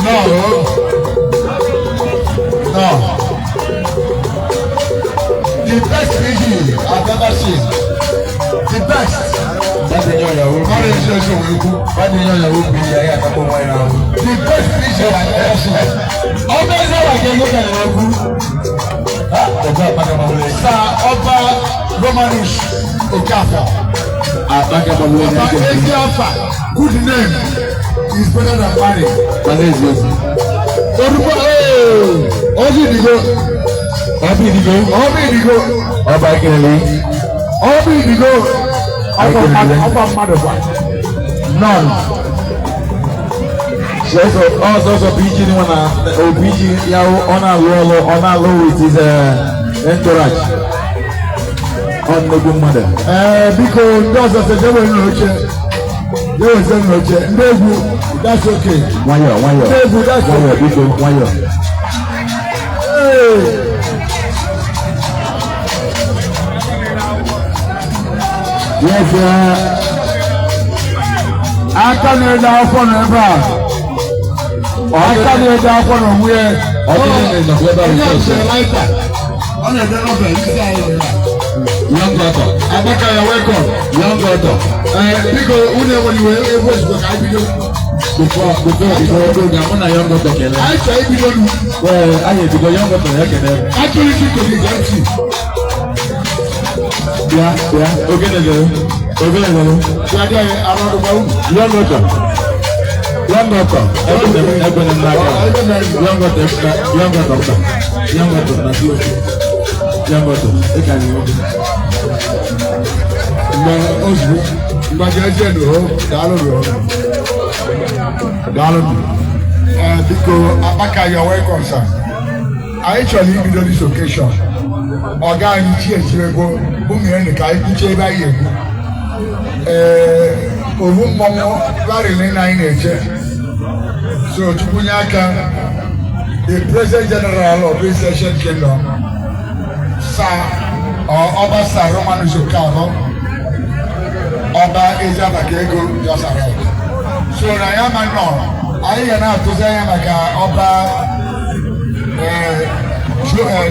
No. No. The best PG I've ever seen. The best. Báwo ni ọ̀yàwó Ọ̀rẹ́ iṣẹ́ ìṣòwò ikú. Báwo ni ọ̀yàwó bí ayé àtàkùn wọn yẹn náà? The best PG I've ever seen. Ọbẹ̀ sábà kẹ́ ló kẹ́ ló kú. Ọ̀gá àpákà máa wọlé. Sir Ọba Romanus Okafor. Àpákà máa wọlé ní Ọba ẹgbẹ́. Eziafa, good name is better than money. Wálé ìzòsì. Orúkọ ọsì ìdìgbò. Ọbí ìdìgbò. Ọbí ìdìgbò. Ọba ìkẹlẹ. Ọbí ìdìgbò. Ọba mmadụ kwa. None. Sọsọ ọsọsọ PG ni wọn na o PG ya ọ na-alụ ọlụ ọ na-alụ with his entourage. Ọ nnukwu mmadụ. Ee, biko ndị ọzọ sị jewe n'oche. Jewe sị n'oche. Ndị egwu, that's okay. Nwayọọ nwayọọ. Ndị egwu, that's Nwayọọ okay. biko nwayọọ. Ee. Yes, Aka na-ede akwụkwọ nọ ebe a. Aka na-ede akwụkwọ n'onwe ya. Ọ dị n'ime ebe a Onye nke ọzọ. ọchịrị laịta. Ọ na-ede nọbel isi anyị nọ ebe a. Young author. Amaka ya welcome. Young author. Ee, biko unu enwere iwe egwu ozugbo ka anyị bido. Before go na mụ na young author kelee. Anyị chọrọ ibido nu. Ee, anyị ebido young author ya kelee. Achọrọ isi kogi ga ntị. Bịa bịa ogene gere ogene gere. Ya dị anyị arụ ọrụ gba unu. Young author. Young author. Ekwene m ekwene m n'aka. Young author young author mba. Young author na si ofe. Young author ị ka anyị nwoke. Mgbe ozugbo mgbe jezie n'oho daalụ n'oho daalụ nụ. Ee, biko Akpaka ya welcome sir. Anyị chọrọ ibido this occasion. Ọga anyị chi ejirego ụmụ ka anyị kwuchie ebe anyị ekwu. Ee, owu mmọnwụ larịị na anyị na-eche. So Chukwu nye aka the President General of this Ancient Kingdom, Sir Ọba Sir Romanus Okafor, Ọba Eziabaka Ego just arrived. So na ya ma nọ, anyị ga na-atụzi anya maka Ọba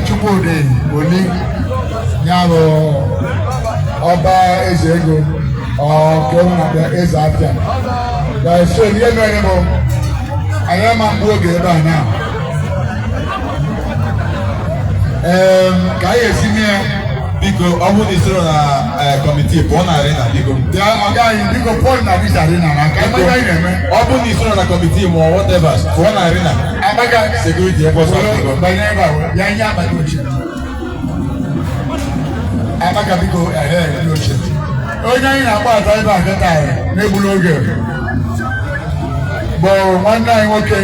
Chukwudi Oli, ya bụ Ọba Eze Ego, ọ nke ọ na-abịa Eze Abịa. Na so ihe mere bụ anyị ama mgbu oge ebe a na. Ka anyị esi mee Biko ọ bụrụ na ị soro na kọmitii pụọ na arena biko. Ya ọga anyị biko Paul na Bisa arena na ka anyị anyị na-eme. Ọ bụrụ na ị soro na kọmitii ma ọ whatever pụọ na arena. Amaka Security ebe ọsọ biko. banye ebe a ya nye abalị oche. Amaka biko ehe ndị oche. Onye anyị na-akpọ ata ebe a kịta n'egbula oge bụ nwanne anyị nwoke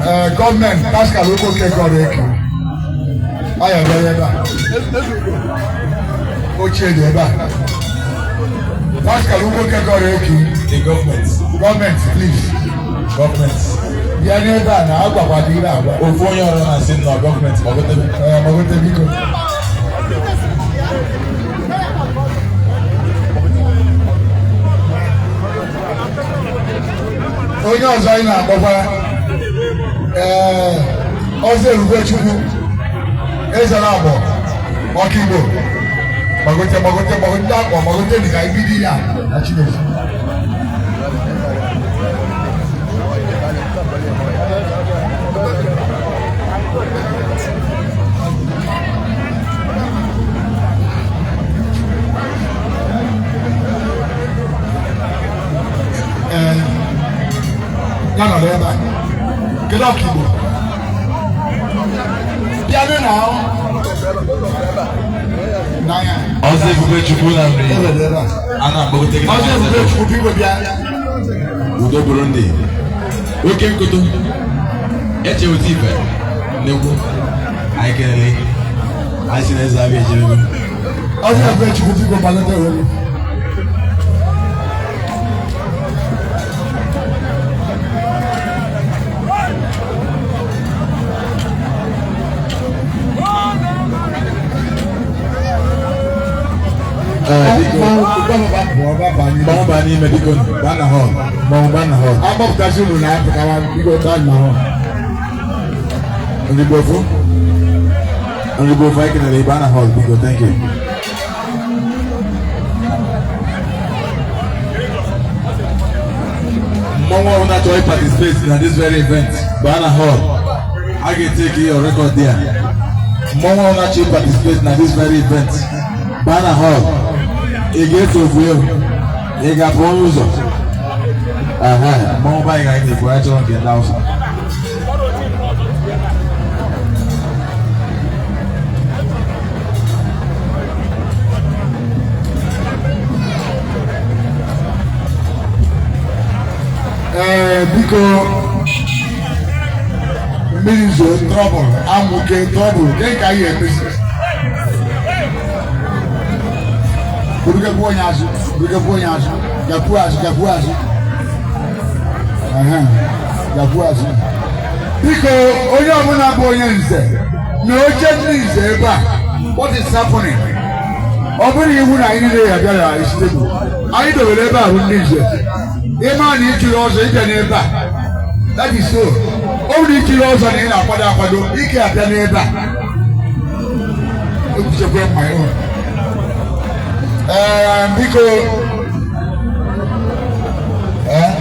ee gọọmenti Pascal Okoke gọrọ eke. Ọ ya bịara ebe a. Ochie dị ebe a. Pascal Okoke gọrọ eke. The government. Gọọmenti please. Gọọmenti. Bịa n'ebe a na agwakwa gị ire agwa. Ofu onye ọrụ na-asị nọ gọọmenti ma ọ gote. Ee, magote biko. Onye ọzọ anyị na-akpọkwa ee Ọzọ Ebubechukwu Eze Nabọ Ọkaigbo Gbagote, gbagote, gbagote, ndị akwa gbagote dị ka ibido ya na Chineke. Ee, ya nọrọ ebe a. Kedu ọka Igbo? Bịanụ na ahụ. N'anya. Ọzọ Ebube Chukwu na nri. Ebe dị ebe a. A na-agbagote gị. Ọzọ Ebube Chukwu, biko bịa. Udo bụrụ ndị. Oke nkoto. Eche otu ife. Nnekwu. Anyị kelele. Anyị si na eze abịa ejebego. Ọzọ Ebube Chukwu, biko gbalite onwe gị. Ee, biko. Mmanwụ baa n'ime, biko. Baa na hall. Mmanwụ baa na hall. Agbapụtasị unu na-apụtawa, biko taa na hụ. Ndị Igbo fụ. Ndị Igbo fụ, anyị kelere. Baa na hall, biko. Thank you. Mmanwụ ọbụla chọrọ participate na this very event, baa na hall. A ga-etake your record there. Mmanwụ ọbụla chọrọ participate na this very event, baa na hall. Ị ga-eso ofu ewu, ị ga-apụ ọnụ ụzọ. Aha, mmanwụ be anyị ga anyị na-ekwu, anyị chọrọ nke ndị Hausa. Ee, biko, mmiri zoo, trouble, amụke trouble, ke ka anyị emezi. Burugekwu onye azụ, burugekwu onye azụ, gakwuo azụ, gakwuo azụ. Ehe, gakwuo azụ. Biko, onye ọbụla bụ onye nze na oche ndị nze ebe a, what is happening? Ọ bụrụ iwu na anyị niile ya bịara isi tebụl anyị dobere ebe a bụ ndị nze. Ịma na ichiri ọzọ ịbịa n'ebe a, that is so. Ọ bụrụ ichiri ọzọ na ị na-akwado akwado ike abịa n'ebe a, ekwuchekwa mma ịhụ. Ee, biko, ee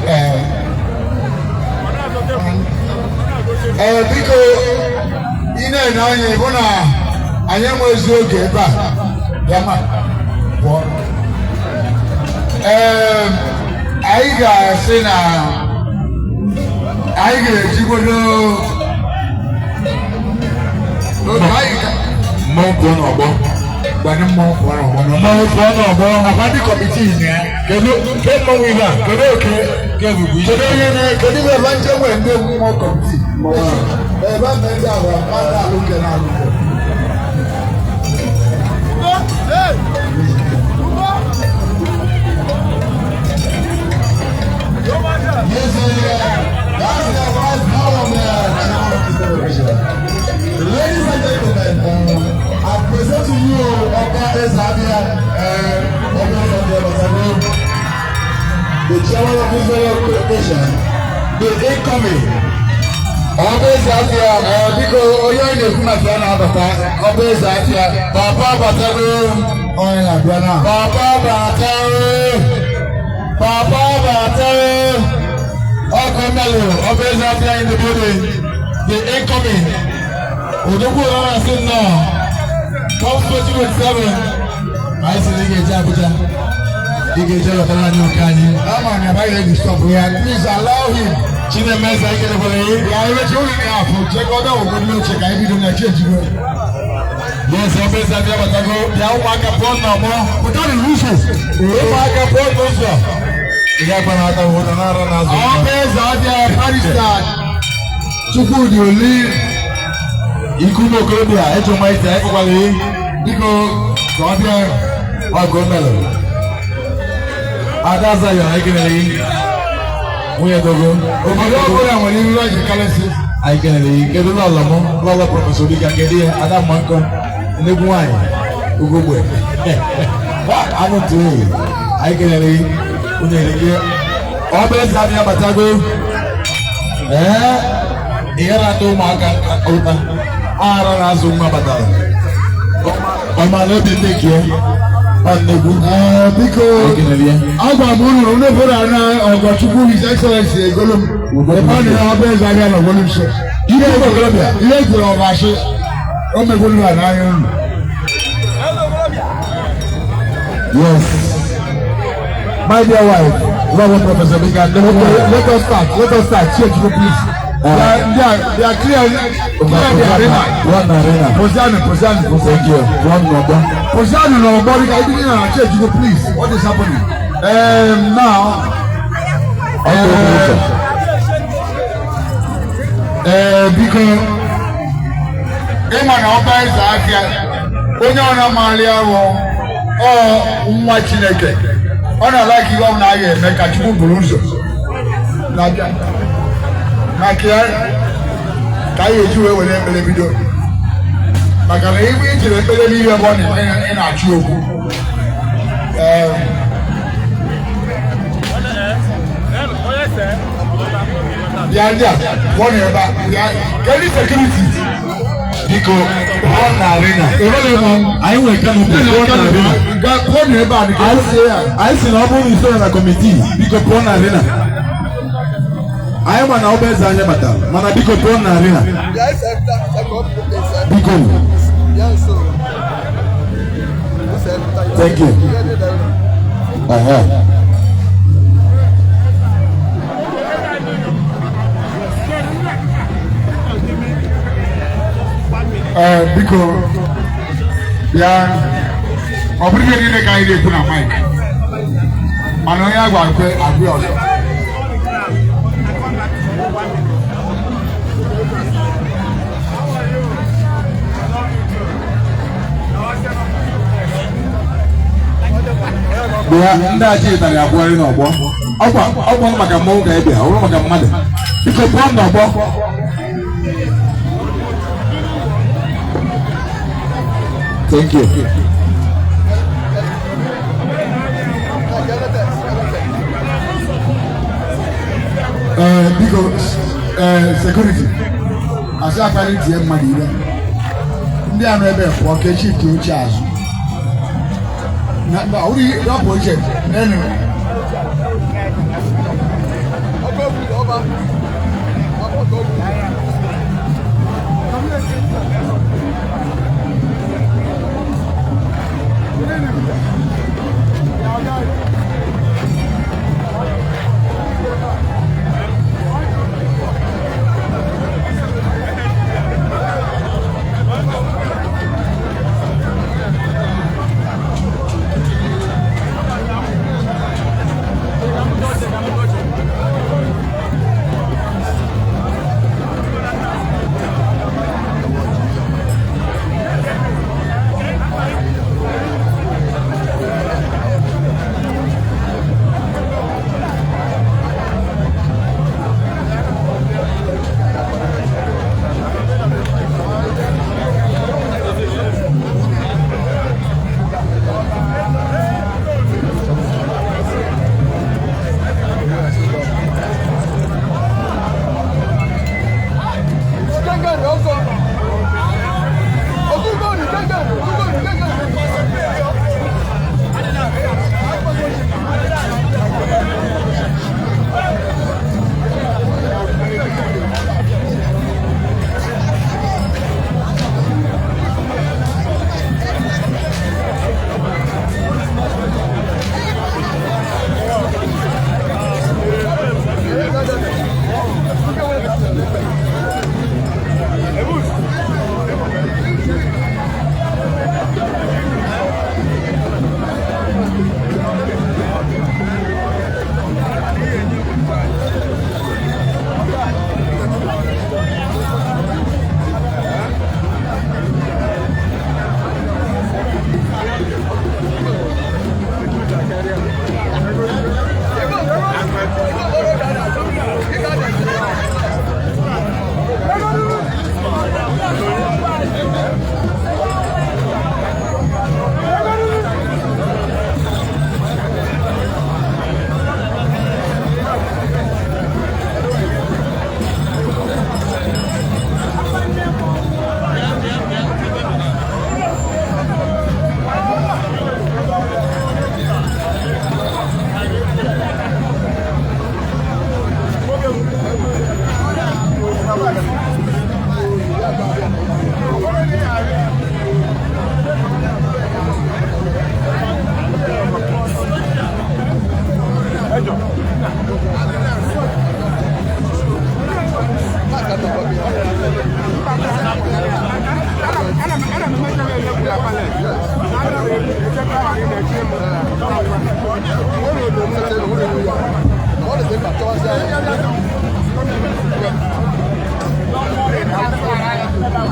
ee ee, biko, ị na-ene anya ịbụ na anyị enwezi oge ebe a ya ma pụọ. Ee, anyị ga-asị na anyị ga-ejigbodo oge anyị Mmanwụ pụọ n'ọgbọ. Gbanye mmọnwụ pụọ n'ọgbọ. Mmanwụ pụọ n'ọgbọ. Akwa ndị committee na ya. Kedu ke mmanwụ ihe a? Kedu oke? Ke bụbu Kedu onye na kedu ebe nche nwere ndị mmụọ committee ebe a na ndị agwa mmadụ alụke na alụke? Yes, that's the right power of the celebration. Ladies and gentlemen, I present to you Oba Ezabia, Oba Ezabia Basago, the chairman of this very occasion, the incoming Ọba eze afịa, biko, onye anyị na-ekwu maka ya na-abata, ọba eze afịa. Papa batago. Onye na-abịa na. Papa batago. Papa batago. Ọkụ mmelụ, ọba eze afịa in the building. The incoming. Odogwu ọrụ asị nnọọ. Come 2027. Anyị sị na ị ga-eje Abuja. Ị ga-eje lọtara anyị oke anyị. Ama na abaghị eji stop ya. Please allow him. Chinemeze, anyị kelekwara gị. Ya emechi ụlọ ya afọ chekọta obodo n'oche ka anyị bido na chi ejigo. Yes, ọba eze afịa batago. Bịa, ụmụaka pụọ n'ọgbọ. Pụta n'ụzọ. Ụmụaka pụọ n'ụzọ. Ị ga-akpa na-ata ụda na-ara n'azụ. Ọba eze afịa, Barrister Chukwudi Oli. Ikú ní okorobịa eji nwa ite anyị kụkwara gị. Biko, ka ọ bịa. Ọgụ melụ. Ada Zion, anyị kelere gị. Nwunye dogo. Obodo ọbụla nwere iru eji karịsị. Anyị kelere gị. Kedu lọlọ mụ? Lọlọ Professor Obika, kedu ya? Ada Mmankọ. Nnekwu nwaanyị. Ugogbe. Anụ tụrụ. Anyị kelere gị. Nwunye gị. Ọba eze abịa batago. Ee, ihe na-atọ ụmụaka ụta. Ara na-azụ nwa batara. Ọmala obi ndị nke ya. Ọ nnekwu. Ee, biko, Ekelere ya. agwara m unu na unu bụrụ na Ọgọchukwu His Excellency egolu m ebe ọ na ọba eze abịa na ogolu m so Ihe okorobịa. Ihe kwuru ọbasị o megolu ha n'anya unu. Yes. My dear wife, Lord Professor Bika, Okay, let us start. Let us start. Chief, please. They are clear. Clear the arena. One arena. Position, position, position. Thank you. One number. Position no body. I didn't know. Chief, please. What is happening? Now. Biko, ịma na ọba eze afịa onye ọ na-amalị arụ ọ nwa Chineke ọ na-ala ka ihe ọ na-agha eme ka Chukwu buru ụzọ na-abịa maka ya ka anyị eji wee were ekpere bido, maka na ibe ijiri ekpere n'ihe ebe ọ na ị na-achụ okwu. Ee, bịa, ndị a pụọ n'ebe a, bịa. Kedu security? Biko, one arena. Anyị nwere canopy. One arena. Ga pụọ n'ebe a dịka Anyị si na ọ bụrụ na isoro na committee, biko pụọ na arena. Anyị ma na ọba eze anya batara, mana biko pụọ na arena. Biko. Thank you. Uh-huh. Ee, biko, bịa. Ọ bụrụ ihe niile ka anyị na-ekwu na mic, mana onye agwa ekwe agwa ọzọ. Bịa, ndị achị ịtarị abụọrị n'ọgbọ. Ọkwa ọgbọ maka mmọnwụ ka ị bịa, ọ bụrụ maka mmadụ. Biko pụọ n'ọgbọ. Thank you. Ee, biko, ee, security, asị akarị tie mmadụ ire ndị anụ ebe pụọ ka echi nke oche azụ na na ọ bụrụ rapụ oche n'elu.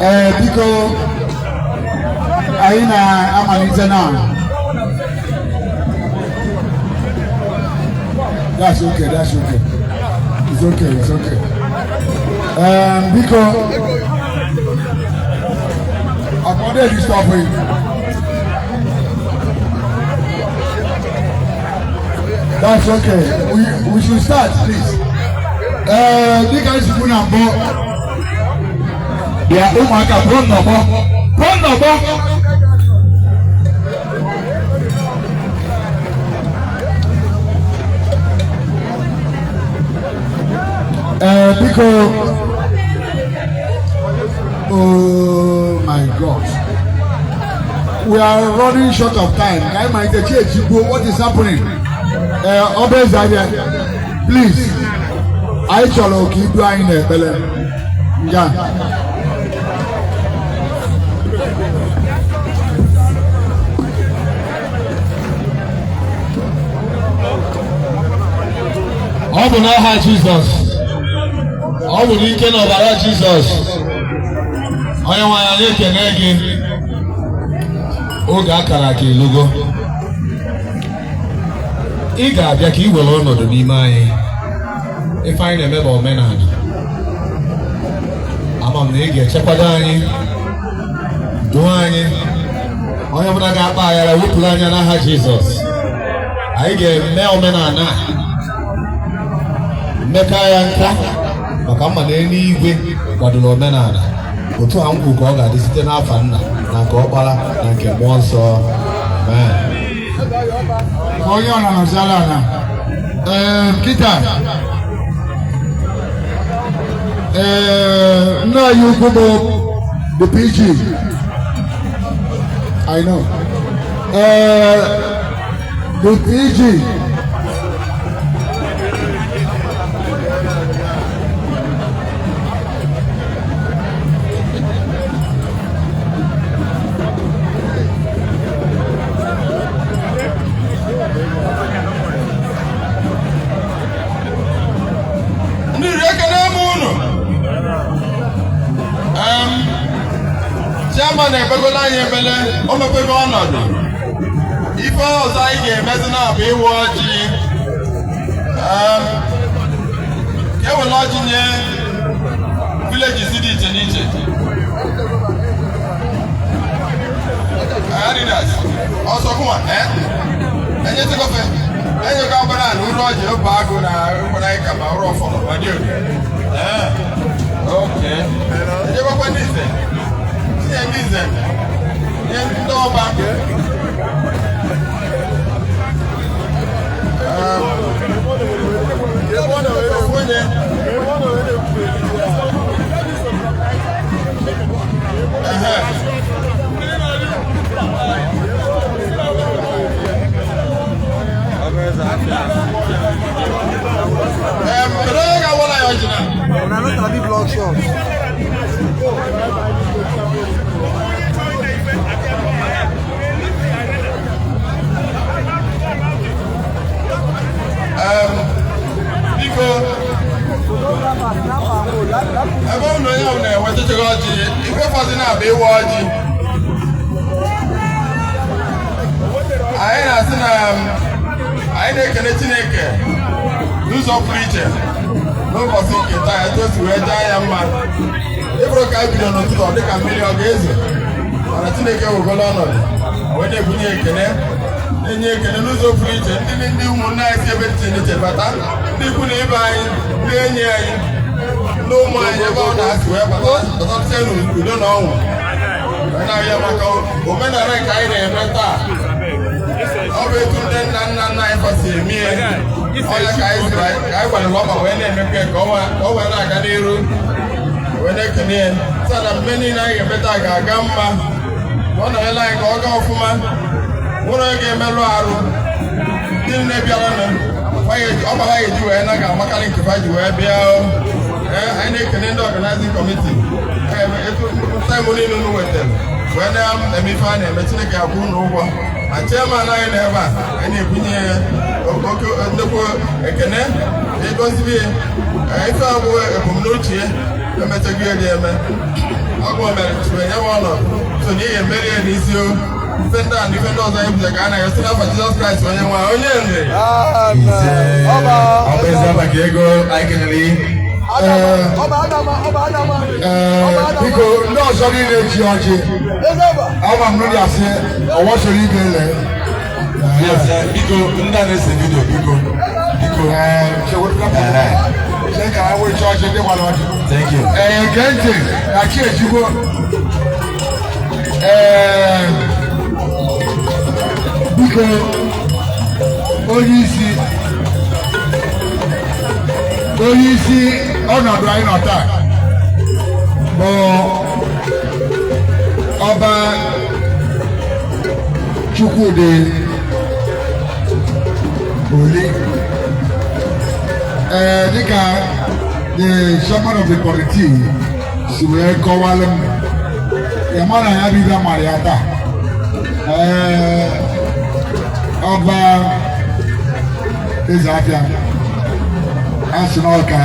Ee, biko, anyị na-amalite na. That's okay, that's okay. It's okay, it's okay. Biko, ọkpọdé dị stop it. That's okay. We should start, please. Dịka anyị si kwu na mbụ, bịa ụmụaka, pụọ nnọgbọ, pụọ nnọgbọ. Ee, biko, oh my God, we are running short of time. Ka anyị malite, chi ejigbo. What is happening? Ee, ọba eze abịa, please, anyị chọrọ ka idu anyị n'ekpere nga. Ọ bụ n'aha Jizọs, ọ bụ n'ike na ọbara Jizọs. Onye nwe anyị, ekene gị. Oge akara aka elugo, ị ga-abịa ka ị were ọnọdụ n'ime anyị. Ife anyị na-eme bụ omenala. Ama m na ị ga-echekwado anyị, duo anyị. Onye ọbụla ga-akpa aghara, wepụrụ anya n'aha Jizọs. Anyị ga-eme omenala a, mmekọ ya nka, maka mma na eluigwe kwadoro omenala. Otu a nkwu ka ọ ga-adị, site n'afa Nna na nke Ọkpara na nke Mmụọ Nsọ. Amen. Onye ọ nọ ala. Ee, kịta, ee, nna anyị ukwu bụ the PG, I know, ee, the PG. Ndị iri, ekene m unu. Chairman ekpegola anyị ekpele, o mepego ọnọdụ. Ife ọzọ anyị ga-emezi na bụ ịwa ọjị. Ka ewere ọjị nye villages dị iche n'iche. Adidas ọsọ kụma enyetụgofe enyekwa ọbara na uru ọjị obe agụ na ụkwara anyị ka ma ụrụ ọfọ ma dị obi. Okay. Enyekwa ndị nze, tinye ndị nze, nye ndị ọba. Onye ehe. Kedu onye ga-awara ya ọjị na? Una no sabi block shop. Biko, ebe ọ na onye ahụ na-ewetachaghị ọjị, ife fọdụ na-abụ ịwa ọjị. Anyị na-asị na anyị na-ekele Chineke n'ụzọ pụrụ iche n'ụbọchị nke taa, etu o si wee jaa ya mma. Ịbụrụ ka anyị bido n'ụtụtụ, ọ dịka mmiri ọ ga-ezo, mana Chineke wegolo ọnọdụ wee na-ebunye ekele, na-enye ekele n'ụzọ pụrụ iche. Ndị ụmụnne anyị si ebe dị iche iche bata, ndị ikwu na ibe anyị, ndị enyi anyị, ndị ụmụ anyị, ebe ọ na-asị wee bata, batasịa n'udo na ọṅụ, wee na-arịọ maka omenala nke anyị na-eme taa. Ọ bụ etu ndị nna nna nna anyị fa si eme ihe ọnya ka anyị siri ka anyị kwadoro ọkpa wee na-emekwa ya ka ọ wee na-aga n'iru, wee na-ekene ya taa na mme niile anyị ga-eme taa ga-aga mma, ka ọ nọnyere anyị, ka ọ gaa ọfụma, nwere onye ga-emerụ arụ. Ndị nne bịara nụ, ọkpa ha ga-eji wee na ga-amakarị nke fa ji wee bịa o. Ee, anyị na-ekene ndị organizing committee. Etu time niile unu wetara wee na-eme ife a na-eme, Chineke akwụ unu ụgwọ. Ma chairman anyị nọ ebe a, anyị na-ebunye ya oke nnukwu ekene ịgọzibi ya. Ife a bụ ebumnuche ya, emechago ya eme ọgwụ mere tụrụ nye m ọnọdụ so na ihe mmeri ya n'isi o. Ife ndị a na ife ndị ọzọ anyị butere ka a na-ayọ site n'afọ Jizọs Kraịst onye nwe onye nre. Ise. Ọ bụ eze maka ego anyị kelere gị. Ee, biko, ndị ọzọ niile ji ọjị, ama m n'ụdị asị ọwọ soro ibe ele. Yes, biko, ndị a na-ese video, biko, biko. Ee, che ka ha wee chọọ ọjị ndị gbara ọjị. Thank you. Ee, gee ntị na chi ejigbo. Ee, biko, onye isi ọnọdụ anyị nọ taa bụ Ọba Chukwudi Oli. Ee, dịka the chairman of the committee si wee kọwalụ m ya, ma na ya bụ ibe mara ya taa. Ee, Ọba Eze Afịa a sị na ọ ka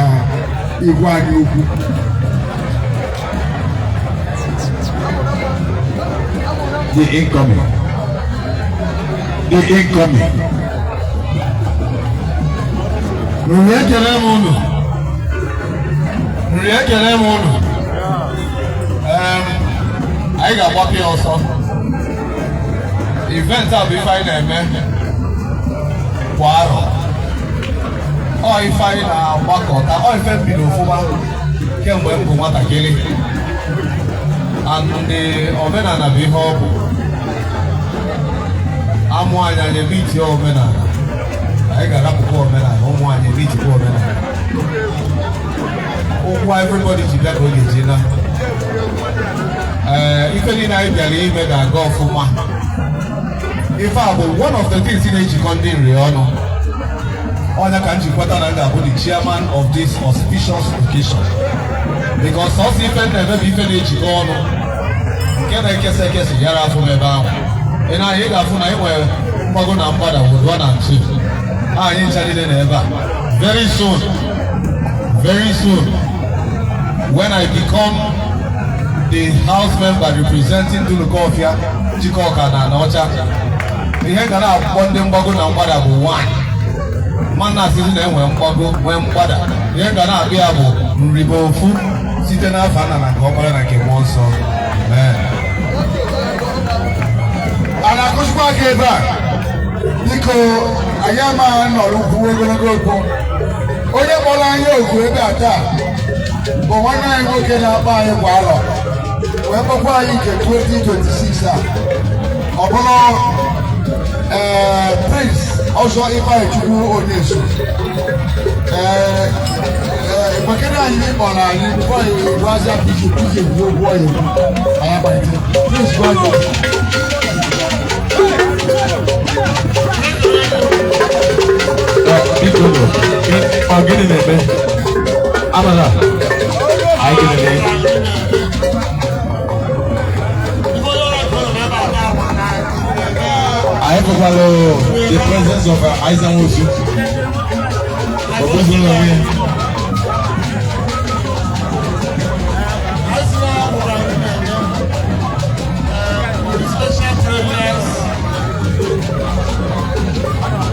igwe anyị ukwu. The incoming. The incoming. Nri, ekele m unu. Nri, ekele m unu. Anyị ga-agbapụ ya ọsọ. Event a bụ ife anyị na-eme kwa arọ. Ọ ife anyị na-agbakọta, ọ ife m bido ofụma kemgbe m bụ nwatakịrị. And omenala bụ ihe ọ bụ. Amụ anyị, anyị eme itie omenala. Anyị ga-arapụkwa omenala, ụmụ anyị eme itikwa omenala. Ụkwụ everybody ji bịa ka ọ ga-eji na. Ee, ife niile anyị bịara ime ga-aga ọfụma. Ife a bụ one of the things na-ejikọ ndị nri ọnụ. Ọnya ka m ji kweta na m ga-abụ the chairman of this auspicious occasion. Because sọsọ ife m na-eme bụ ife na-ejikọ ọnụ. Nke na-ekesa ekesa yara afọ m ebe ahụ. Ị na-anya, ị ga-afụ na ị nwere mgbago na mgbada with one and two. Anyị ncha niile na ebe a. Very soon, very soon, when I become the house member representing Dunukofia, Njikọka na Anaọcha, ihe ga na-akpọ ndị mgbago na mgbada bụ one. Mmanụ asịsị na-enwe mgbago nwee mgbada. Ihe ga na-akpụ ya bụ nribe ofu site n'afọ nna na nke Ọkpara na nke Mmụọ Nsọ. Amen. A na-akụzikwa aka ebe a. Biko, anyị amaghị nọrọ ukwu ogologo okwu. Onye kpọrọ anyị oku ebe a taa bụ nwanne anyị nwoke na-akpọ anyị kwa arọ wee kpọkwa anyị nke 2026 a. Ọ bụrụ ee Prince Ọzọ Ifeanyịchukwu Onyeso. Ee, ekpekere anyị kpọrọ anyị before anyị gwazie PG PG ekwu okwu ọ ya ekwu, anyị amalite. Prince, gwa anyị okwu. Biko, ọ gịnị na-eme? Amala, anyị kelere gị. Anyị fụkwalụ the presence of Isaac Nwosu. Ogbuzuru onwe ya. Special privilege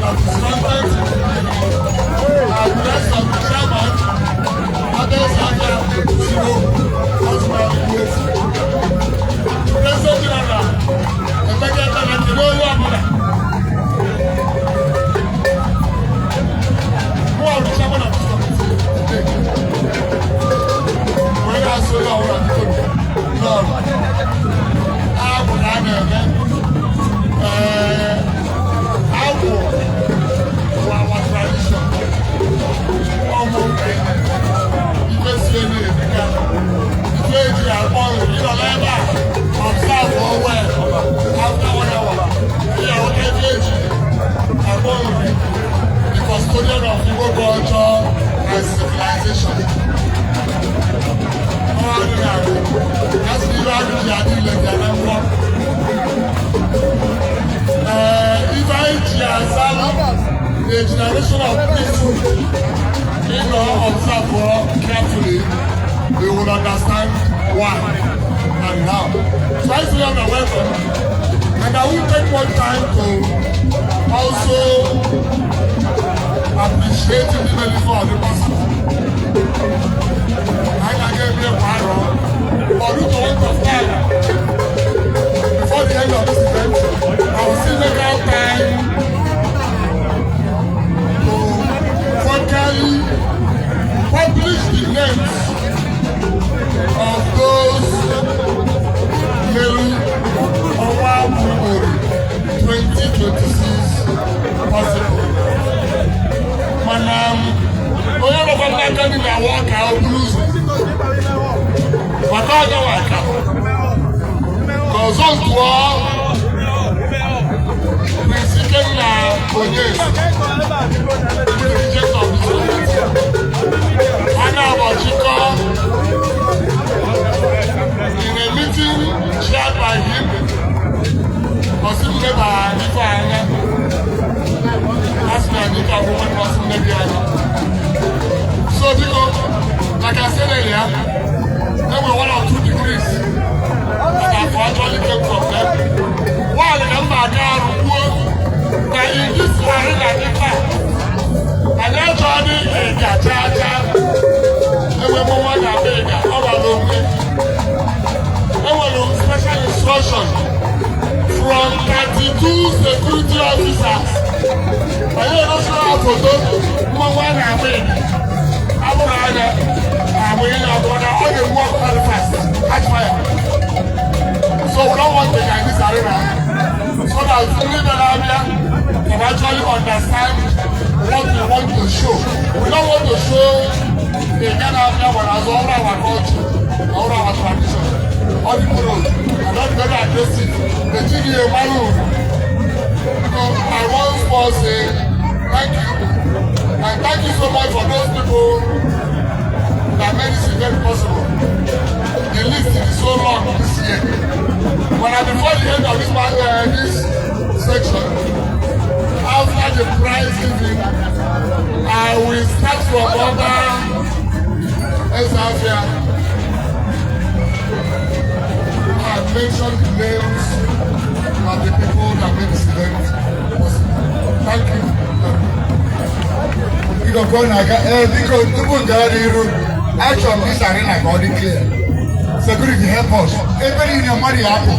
of content and rest of the chairman, others are zero, President General, Emeka Ekele, kedu onye ọbụla? Who are the chairman of this committee? ga-adị ile gị na nrọ. Ee, ife anyị ji azalụ a generation of priesthood, observe carefully, we will understand why and how. So I say you are welcome, and I will take one time to also appreciate the benefit of the possible. I can get me a but due to want of time, before the end of this event, I will still make out time to vocally publish the names of those Meru Ọnwa Ori 2026 possible. Mana onye nọkwa n'aka ndị na-awa ọka o buru ụzọ maka ọgawa aka ka ọzọ ntụọ Prince Ikenna Onyezi, the reject of this committee. Ha na-agbachikọ in a meeting chaired by him, ọsị m leba ife anya, a sị na dịka ọgwụgwọ ọsị m lebi anya. So biko, like I said earlier, there were one or two degrees that have actually came from them. One ka m na-aga arụ kwuo na in this arena ife a, anyị achọghị ịga chaa chaa. Enwe mmọnwụ a ga-abịa ịga, ọ gbara onwe. Enwere special instruction from 32 security officers. Anyị egosila foto mmọnwụ a na-agba ịga. Abụrụ anya agba ihe na-abụ na ọ ga-egbu ọkụ very fast, catch fire. So we don't want to in this arena so that ndị na-abịa can actually understand what we want to show. We don't want to show the Ghana Abia whereas all our culture, all our tradition, all the road, and not very aggressive. The GDA Maru. So I once more say thank you. And thank you so much for those people that made this event possible. The list is so long this year. But before the end of this section, after the prize giving, I will start from other Ezafia and mention the names of the people that made this event possible. Thank you. Biko, ka ọ na-aga, ee, biko, tupu m gara n'iru, achọrọ m this arena ka ọ dị clear. Security, help us. Ebe niile mmadụ ya apụ,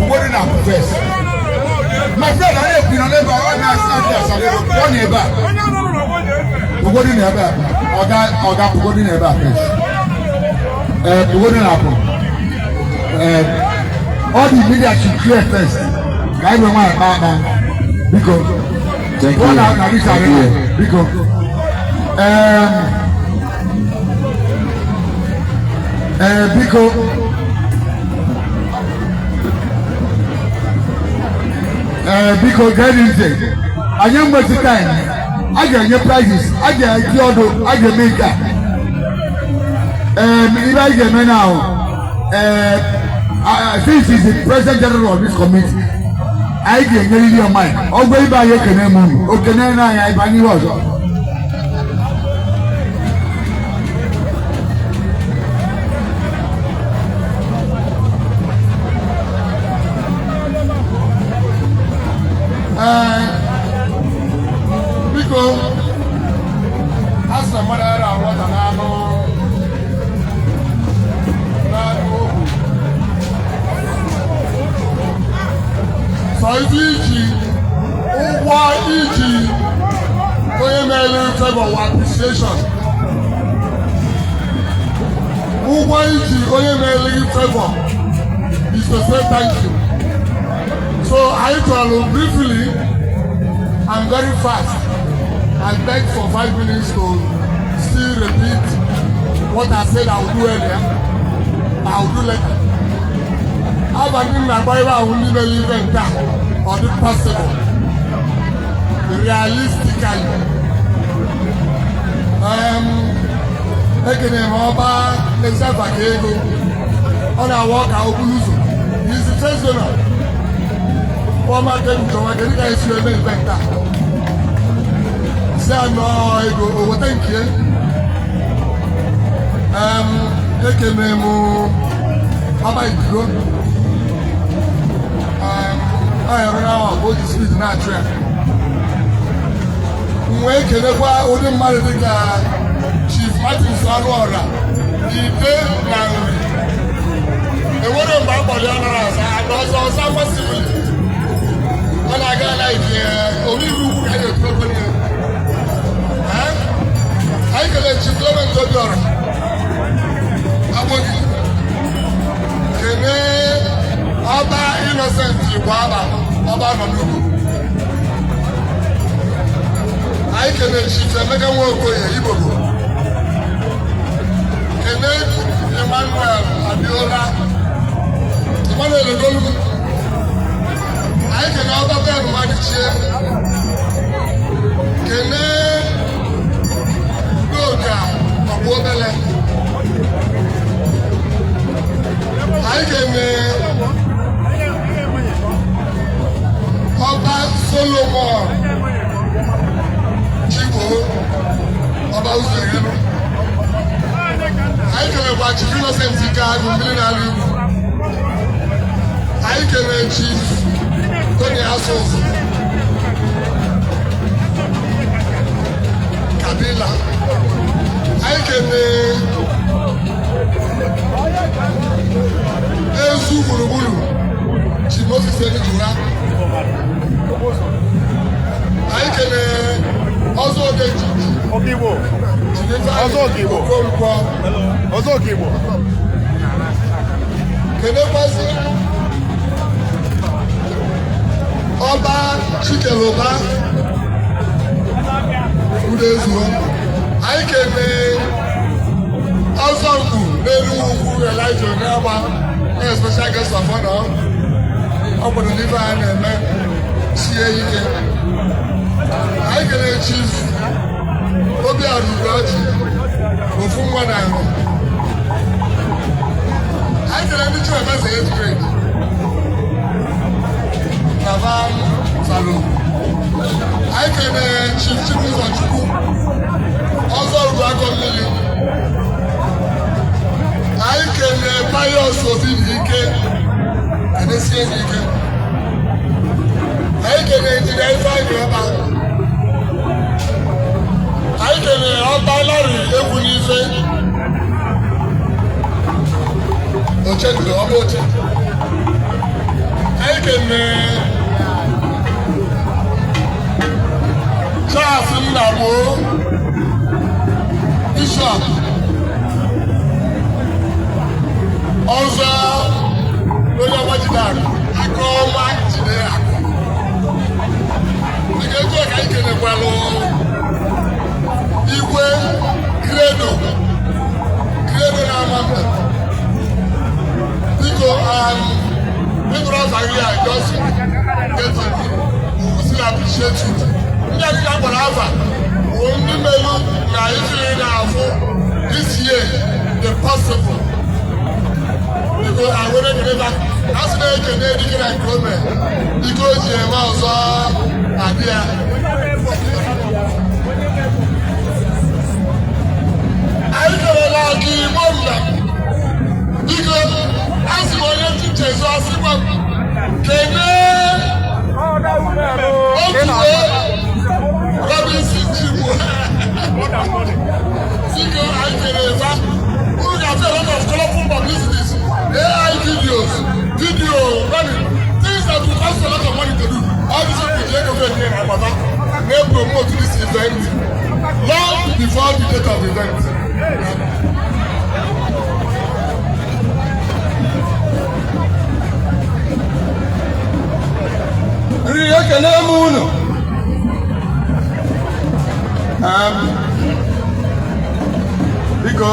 ụfọdụ na-apụ first. My friend, anyị ekwu nọ n'ebe a, ọ na-asị ndị asara ọ na ebe a. Ụfọdụ na ebe a, ọga ọga ụfọdụ na ebe a first. Ee, ụfọdụ na-apụ. Ee, all the media should clear first. Ka anyị nwee nwayọ kpaa akpa. Biko. Thank you. Ọ na this Thank arena. you. Biko. Ee, biko. Ee, biko, gee ntị. Anyị nwetị time. A ga-enye prizes, a ga-eji ọdụ, a ga-eme nke a. Ee, ibe anyị ga-eme now, ee, since he is the president general of this committee, anyị ga-enyerịrị ya mic. Ọgwa ibe anyị ekene m unu, okene na anyị, anyị banye ihe ọzọ. Ee, biko, a sị na mmadụ ara aghọta n'anụ ogwu sọ ife iji ụgwọ iji onye mere favor wa appreciation. Ụgwọ iji onye mere gị favor is to say thank you. So I chọrọ briefly and very fast and beg for 5 minutes to still repeat what I said I would do earlier, I will do later. Abalị m na-agba ebe ahụ ndị mere ife nke a ọ dị possible realistically. Ekene m ọba Ezefa ka ego Ọ na-awa ọka okpuru ụzọ. He is the treasurer. Former Kedu, kedu ka esi eme event a? Si anọ ego o weta nke. Ekene m ọba Idigo. Ọ yọrọ na ọ o ji speed na-achụ ya. M wee kelekwa ụdị mmadụ dịka Chief Martins Ọnụọra Ide na Nri. Enwere mgbe a kpọrọ ya nara aza ada ọzọ ọzọ akwasịrị. Ọ na-aga ala ike omeiwu ukwu ka anyị etu okwu ya. Anyị kelee Chief Clement Obiora Agbogidi, kelee Ọba Innocent Igbo Aba, ọba nọ n'ugwu. Anyị kelee Chief Emeka Nwokoye Igbobo, kelee Emmanuel Abiola, Emmanuel Ogolu. Anyị kelee Ọba Ben Madichie, kelee Udoka Ọgbụ Obele. Anyị kelee Ọba Solomon Chigbo, Ọba Ụzọelu. Anyị kelekwa Chief Innocent Ikeagụ, mmiri na-alụ ugwu. Anyị kelee Chief Tony Asụsụ Kabila. Anyị kelee Ezu Gburugburu, Chief Moses Enijura. Anyị kelee Ọzọ Ogechi. Okigbo. Ọzọ Okigbo. Okonkwo. Ọzọ Okigbo. Kelekwazị Ọba Chikeloba Udezuo. Anyị kelee Ọzọ Mkpu n'Enugwu Ukwu, Elijah Onyeagba, na special guest of honor. Ọ kwado n'ife a na-eme sie ike. Anyị kelee Chief Obiara Ugochi, ofu nwa na nrụ. Anyị kelee ndị Chiwemeze 8th grade na Van Salo. Anyị kelee Chief Chibuzo Chukwu, Ọzọ Uduakọ Mmiri. Anyị kelee Pius Obi na ike kenesie gị ike. Anyị kelee Injinia Ifeanyị Ọba. Anyị kelee Ọba Larry Egwu n'ife Ochedo, ọba oche. Anyị kelee Charles Nnagbo, Bishop Ọzọ, onye ọma jide akụ aka ọma jide akụ. Dịka etu a ka anyị kelekwalụ Igwe Credo, Credo na-ama mbe. Biko, ịgụrụ afa gị a, just get to me. We will still appreciate you. Ndị adịghị agbara afa bụ ndị melu na ifiri na-afụ this year the possible. Biko, awere ekele a sị na-ekene dike na nke ome dike o ji eme ọzọ abịa. Anyị kelela gị Igbo nna. Biko, a sị m onye nchezo asịkwa m kelee otu Robinson Chigbo. Biko, anyị kelere fa. Unu ga-afụ a lot of colorful publicities, AI videos, video running, things that will cost a lot of money to do. All these people ji ego fe na agbata na-promote this event long before the date of event. Nri, ekele m unu. Biko,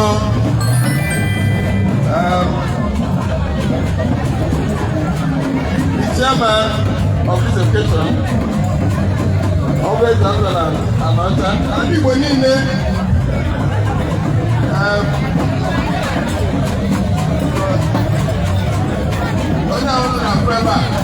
the chairman of this occasion, Always Azala Amata, ndị Igbo niile, ebe a.